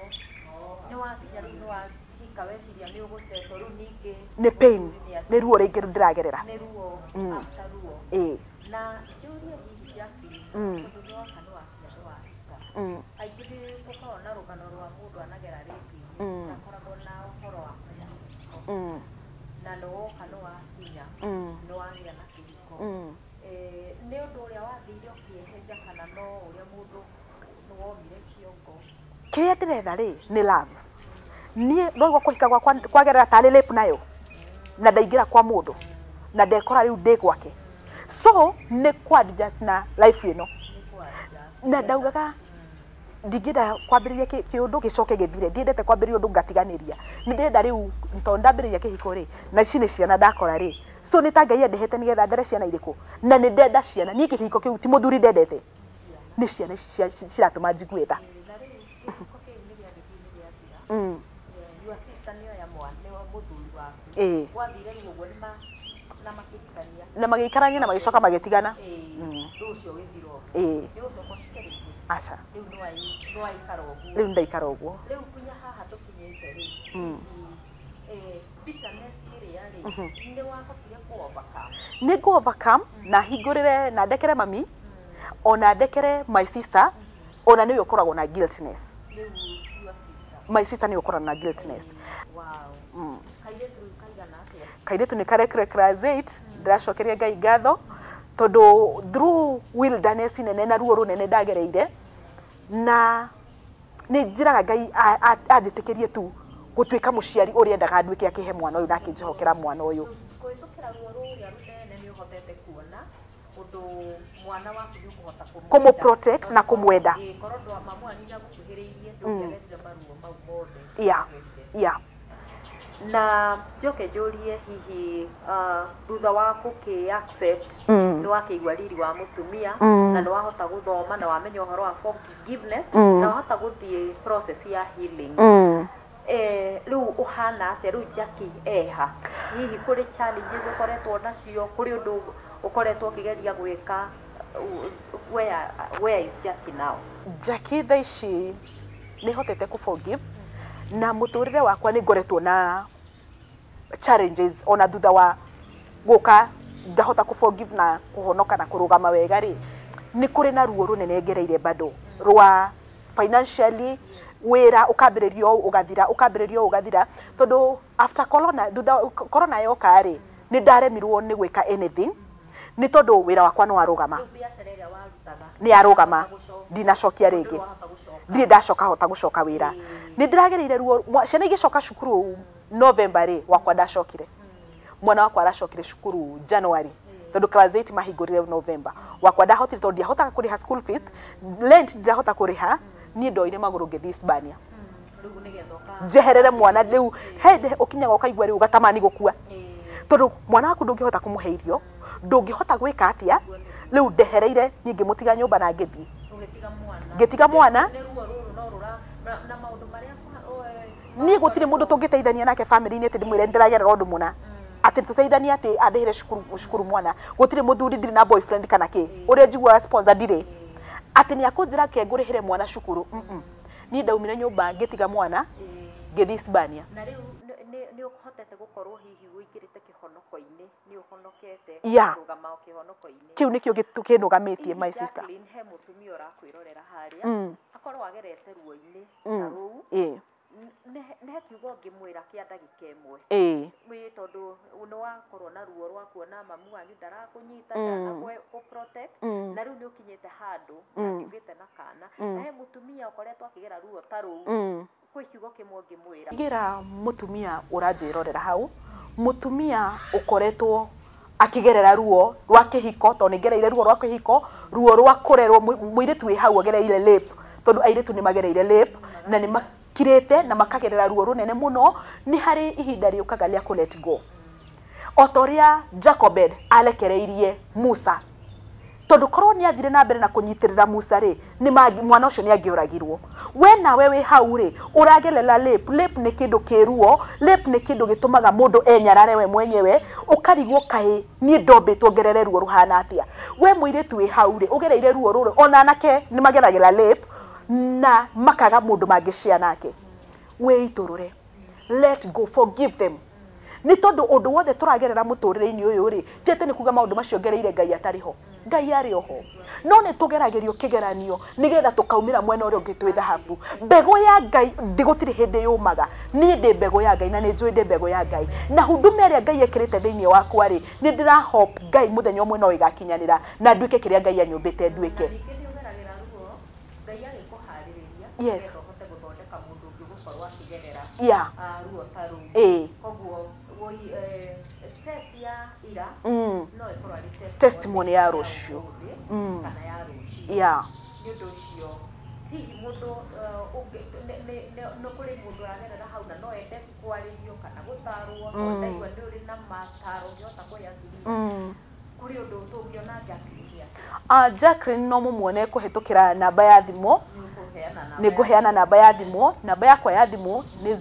nĩ wakinya rĩu nĩ wahika, weciria nĩ ũgũcetwo rĩu ningĩ. Nĩ pain, nĩ ruo rĩngĩ ndĩragerera. Nĩ ruo after ruo. Na njũrie hihi Jacqueline, tondũ nĩ woka nĩ wakinya nĩ wahika, aingĩ nĩ tũkoragwo na rũgano rwa mũndũ anagera rĩngĩ akoragwo na ũhoro wa kũgĩa kĩhiko, na nĩ woka nĩ wakinya nĩ wagĩa na kĩhiko. Nĩ ũndũ ũrĩa wathire ũkĩeheja kana no ũrĩa mũndũ nĩ womire kĩongo? Kĩrĩa ndĩretha rĩ nĩ love. Niĩ noguo kũhika gwakwa kwagerera tarĩ rape nayo, na ndaingĩra kwa mũndũ na ndekora rĩu ndĩ gwake, so nĩ kwa adjust na life ĩno, na ndaugaga ndingĩenda kwambĩrĩria kĩũndũ gĩcoke gĩthire. Ndiendete kwambĩrĩria ũndũ ngatiganĩria. Nĩ ndĩrenda rĩu, tondũ ndambĩrĩria kĩhiko rĩ, na ici nĩ ciana ndakora rĩ, so nĩ ta Ngai andehete nĩgetha ndere ciana irĩkũ, na nĩ ndenda ciana. Niĩ kĩhiko kĩu ti mũthuri ndendete, nĩ ciana ici ciratũma njigue tha. Na rĩu kĩhiko kĩu nĩ gĩagĩthiĩ nĩ gĩathira. Your sister nĩoya mwana nĩwe mũthuri waku. Gwathire rĩu ũguo nĩ na makĩhikania. Na magĩikarania na magĩcoka magĩtigana. Rĩu ũcio ũgĩthira ũguo. Nĩ ũcoka ũhike rĩngĩ? Aca. Rĩu nĩ waikara ũguo. Rĩu ndaikara ũguo. Rĩu kinya haha tũkinyĩte rĩ, hihi bitterness ĩrĩa rĩ, nĩ wahotire kũ overcome? Nĩ ngũ overcome na hingũrĩre na ndekere mami, ona ndekere my sister, ona nĩwe ũkoragwo na guiltiness. Rĩu your sister? My sister nĩwe ũkoragwo na guiltiness. Wow. Kairĩtu rĩu kaigana atĩa? Kairĩtu nĩ karekire class 8. Ndĩracokeria Ngai ngatho tondũ through wilderness nene na ruo rũnene ndagereire, na nĩ njĩraga Ngai anjĩtĩkĩrie tu gũtuĩka mũciari ũrĩa endaga nduĩke, akĩhe mwana ũyũ na akĩnjĩhokera mwana ũyũ. Kũhĩtũkĩra ruo rũrĩa rũnene nĩ ũhotete kuona ũndũ mwana waku nĩ ũkũhota kũmwenda. Kũmũ protect na kũmwenda. Ĩĩ, korwo ndwa mamu wanyu nĩagũkuhĩrĩirie, ndũngĩagerire maruo mau mothe ũgerire. Na njoke njũrie hihi, thutha wa gũkĩ accept, nĩ wakĩigua riri wa mũtumia, na nĩ wahota gũthoma na wamenya ũhoro wa forgiveness, na wahota gũthiĩ process ya healing, rĩu ũhana atĩa? Rĩu Jackie eha? Hihi kũrĩ challenges ũkoretwo nacio, kũrĩ ũndũ ũkoretwo ũkĩgeria gwĩka? Where is Jackie now? Jackie thaa ici nĩ hotete kũ forgive, na mũtũrĩre wakwa nĩ ngoretwo na challenges ona thutha wa gũka ngahota kũ forgive na kũhonoka na kũrũgama wega rĩ, nĩ kũrĩ na ruo rũnene ngereire bado rwa financially. Wĩra ũkambĩrĩrio ũgathira, ũkambĩrĩrio ũgathira, tondũ after corona, thutha corona yoka rĩ, nĩ ndaremirwo nĩ gwĩka anything nĩ tondũ wĩra wakwa nĩ warũgama. Rĩu biacara ĩrĩa warutaga Nĩ yarũgama. gũcoka? Ndinacokia rĩngĩ. Ndũrĩ wahota gũcoka? Ndirĩ ndacoka hota gũcoka wĩra. Nĩ ndĩragereire ruo. Ciana igĩcoka cukuru November rĩ, wakwa ndacokire. Mwana wakwa aracokire cukuru January, tondũ class 8 mahingũrire November. Wakwa ndahotire tondũ ndiahotaga kũrĩha school fees, rent ndirahota kũrĩha. Niĩ ndoire magũrũ ngĩthiĩ Hispania. Rĩu nĩgetha ũka Njeherere mwana. Rĩu he ũkinyaga ũkaigua rĩu ũgatamani gũkua, tondũ mwana waku ndũngĩhota kũmũhe irio, ndũngĩhota gwĩka atĩa. Rĩu ndehereire niĩ, ngĩmũtiga nyũmba na ngĩthiĩ. Ũgĩtiga mwana. Ngĩtiga mwana. Nĩ ruo rũrũ no rũra na maũndũ marĩa Niĩ gũtirĩ mũndũ tũngĩteithania nake family-inĩ atĩ ndĩmwĩre ndĩragerera ũndũ mũna, atĩ tũteithanie atĩ andĩhĩre cukuru mwana. Gũtirĩ mũthuri, ndirĩ na boyfriend kana kĩ ũrĩa njiguaga sponsor, ndirĩ atĩ nĩ akũnjĩra ke ngũrĩhĩre mwana cukuru. Niĩ ndaumire nyũmba ngĩtiga mwana, ngĩthiĩ Hispania. Na rĩu nĩ ũhotete gũkorwo hihi ũingĩrĩte kĩhonoko-inĩ, nĩ ũhonokete kũrũgama kĩhonoko-inĩ? Kĩu nĩkĩo kĩnũgamĩtie, my sister. Jacqueline, he mũtumia ũrakwĩrorera harĩa, akorwo agerete ruo-inĩ ta rũu. Nĩ kiugo ngĩmwĩra kĩa ndagĩka ĩmwe. Ĩĩ. Wĩ tondũ nĩ wakorwo na ruo rwa kuona mamu wanyu ndarakũnyita, ndarakũ protect, na rĩu nĩ ũkinyĩte handũ na nĩũgĩte na kana, na he mũtumia ũkoretwo akĩgera ruo ta rũu, kwĩ kiugo kĩmwe ũngĩmwĩra? Ngĩra mũtumia ũranjĩrorera hau, mũtumia ũkoretwo akĩgerera ruo rwa kĩhiko, tondũ nĩ ngereire ruo rwa kĩhiko, ruo rwa kũrerwo, mũirĩtu wĩ hau agereire rape, tondũ airĩtu nĩ magereire rape na nĩ makirĩte na makagerera ruo rũnene mũno. Nĩ harĩ ihinda rĩũkaga rĩa kũ let go, o ta ũrĩa Jacobed arekereirie Musa, tondũ korwo nĩ athire na mbere na kũnyitĩrĩra Musa rĩ, nĩ mwana ũcio nĩ angĩoragirwo. We nawe wĩ hau rĩ, ũragerera rape. Rape nĩ kĩndũ kĩ ruo, rape nĩ kĩndũ gĩtũmaga mũndũ enyarare we mwenyewe, ũkarigwo kaĩ niĩ ndombĩtwo ngerere ruo rũhana atĩa. We mũirĩtu wĩ hau rĩ, ũgereire ruo rũrũ, ona anake nĩ mageragĩra rape na makaga mũndũ mangĩshare nake. Wĩitũrũre, let go, forgive them, nĩ tondũ ũndũ wothe tũragerera mũtũrĩre-inĩ ũyũ rĩ, ti atĩ nĩ kuga maũndũ macio ngereire Ngai atarĩ ho. Ngai arĩ oho, no nĩ tũgeragĩrio kĩgeranio nĩgetha tũkaumĩra mwena ũrĩa ũngĩ twĩ thahabu. Mbegũ ya Ngai gũtirĩ hĩndĩ yũmaga. Niĩ ndĩ mbegũ ya Ngai na nĩ njũĩ ndĩ mbegũ ya Ngai, na huduma ĩrĩa Ngai ekĩrĩte thĩinĩ wakwa rĩ, nĩ ndĩra hope Ngai mũthenya ũmwe no ĩgakinyanĩra na nduĩke kĩrĩa Ngai anyũmbĩte nduĩke. Na ningĩ nĩ ũgeragĩra ruo, Ngai agĩkũharĩrĩria nĩgetha ũhote gũthondeka mũndũ ũngĩ ũgũkorwo akĩgerera ruo ta rũu. Koguo test ya ira no ĩkorwo arĩ testimony ya rũciũ kana ya rũciũ. Nĩ ũndũ ũcio hihi mũndũ nĩ kũrĩ mũndũ ũragerera hau na no ende kwarĩrio kana gũtarwo, tondũ ndaigua nĩ ũrĩ na mataro ũngĩhota kũhe atumia, kũrĩ ũndũ tũngĩona Jacqueline atĩa? Jacqueline no mũmuone kũhĩtũkĩra namba ya thimũ. Nĩ ngũheana namba ya thimũ. Namba yakwa ya thimũ nĩ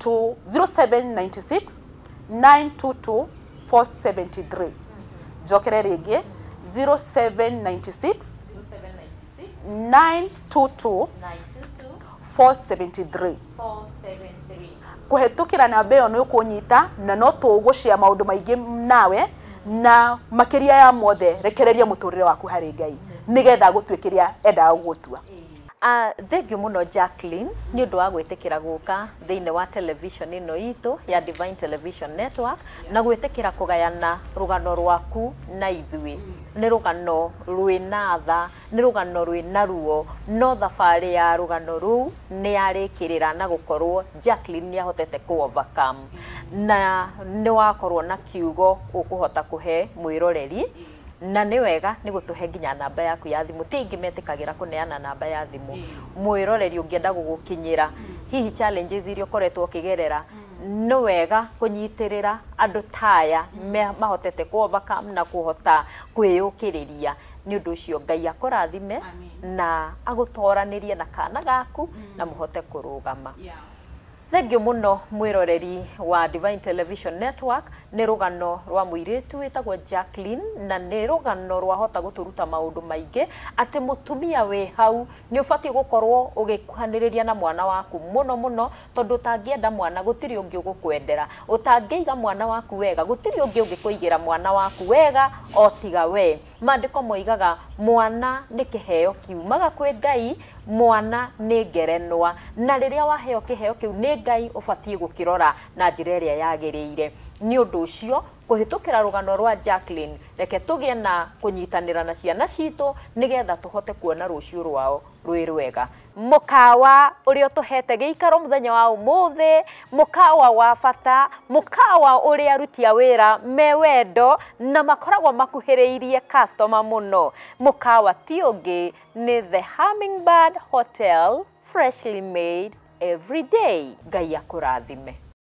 0796 922 473. Njokere rĩngĩ, 0796 922 473. Kũhĩtũkĩra namba ĩyo nĩ ũkũnyita na no tũgũshare maũndũ maingĩ nawe, na makĩria ya mothe rekereria mũtũrĩre waku harĩ Ngai nĩgetha gũtuĩke kĩrĩa endaga gũgũtua. Thank you mũno Jacqueline nĩ ũndũ wa gwĩtĩkĩra gũka thĩinĩ wa television ĩno itũ ya Divine Television Network na gwĩtĩkĩra kũgayana rũgano rwaku na ithuĩ. Nĩ rũgano rwĩna tha, nĩ rũgano rwĩna ruo, no thabarĩ ya rũgano rũu nĩ yarĩkĩrĩra na gũkorwo Jacqueline nĩ ahotete kũ overcome, na nĩ wakorwo na kiugo ũkũhota kũhe mwĩroreri, na nĩ wega nĩ gũtũhe nginya namba yaku ya thimũ. Ti aingĩ metĩkagĩra kũneana namba ya thimũ. Mwĩroreri ũngĩenda gũgũkinyĩra, hihi challenges iria ũkoretwo ũkĩgerera, nĩ wega kũnyitĩrĩra andũ taya mahotete kũ overcome na kũhota kwĩyũkĩrĩria. Nĩ ũndũ ũcio Ngai akũrathime na agũtoranĩrie na kana gaku na mũhote kũrũgama. Thengiũ mũno mwĩroreri wa Divine Television Network. Nĩ rũgano rwa mũirĩtu wĩtagwo Jacqueline, na nĩ rũgano rwahota gũtũruta maũndũ maingĩ, atĩ mũtumia wĩ hau nĩ ũbatiĩ gũkorwo ũgĩkuhanĩrĩria na mwana waku mũno mũno, tondũ ũtangĩenda mwana gũtirĩ ũngĩ ũgũkwendera, ũtangĩiga mwana waku wega gũtirĩ ũngĩ ũngĩkũigĩra mwana waku wega o tiga we. Maandĩko moigaga mwana nĩ kĩheo kiumaga kwĩ Ngai, mwana nĩ ngerenwa, na rĩrĩa waheo kĩheo kĩu nĩ Ngai ũbatiĩ gũkĩrora na njĩra ĩrĩa yagĩrĩire. Nĩ ũndũ ũcio kũhĩtũkĩra rũgano rwa Jacqueline, reke tũgĩe na kũnyitanĩra na ciana citũ nĩgetha tũhote kuona rũciũ rwao rwĩ rwega. Mũkawa ũrĩa ũtũhete gĩikaro mũthenya wa ũmũthĩ, mũkawa wa bata, mũkawa ũrĩa aruti a wĩra me wendo na makoragwo makuhĩrĩirie customer mũno. Mũkawa ti ũngĩ nĩ The Hummingbird Hotel, freshly made every day. Ngai akũrathime.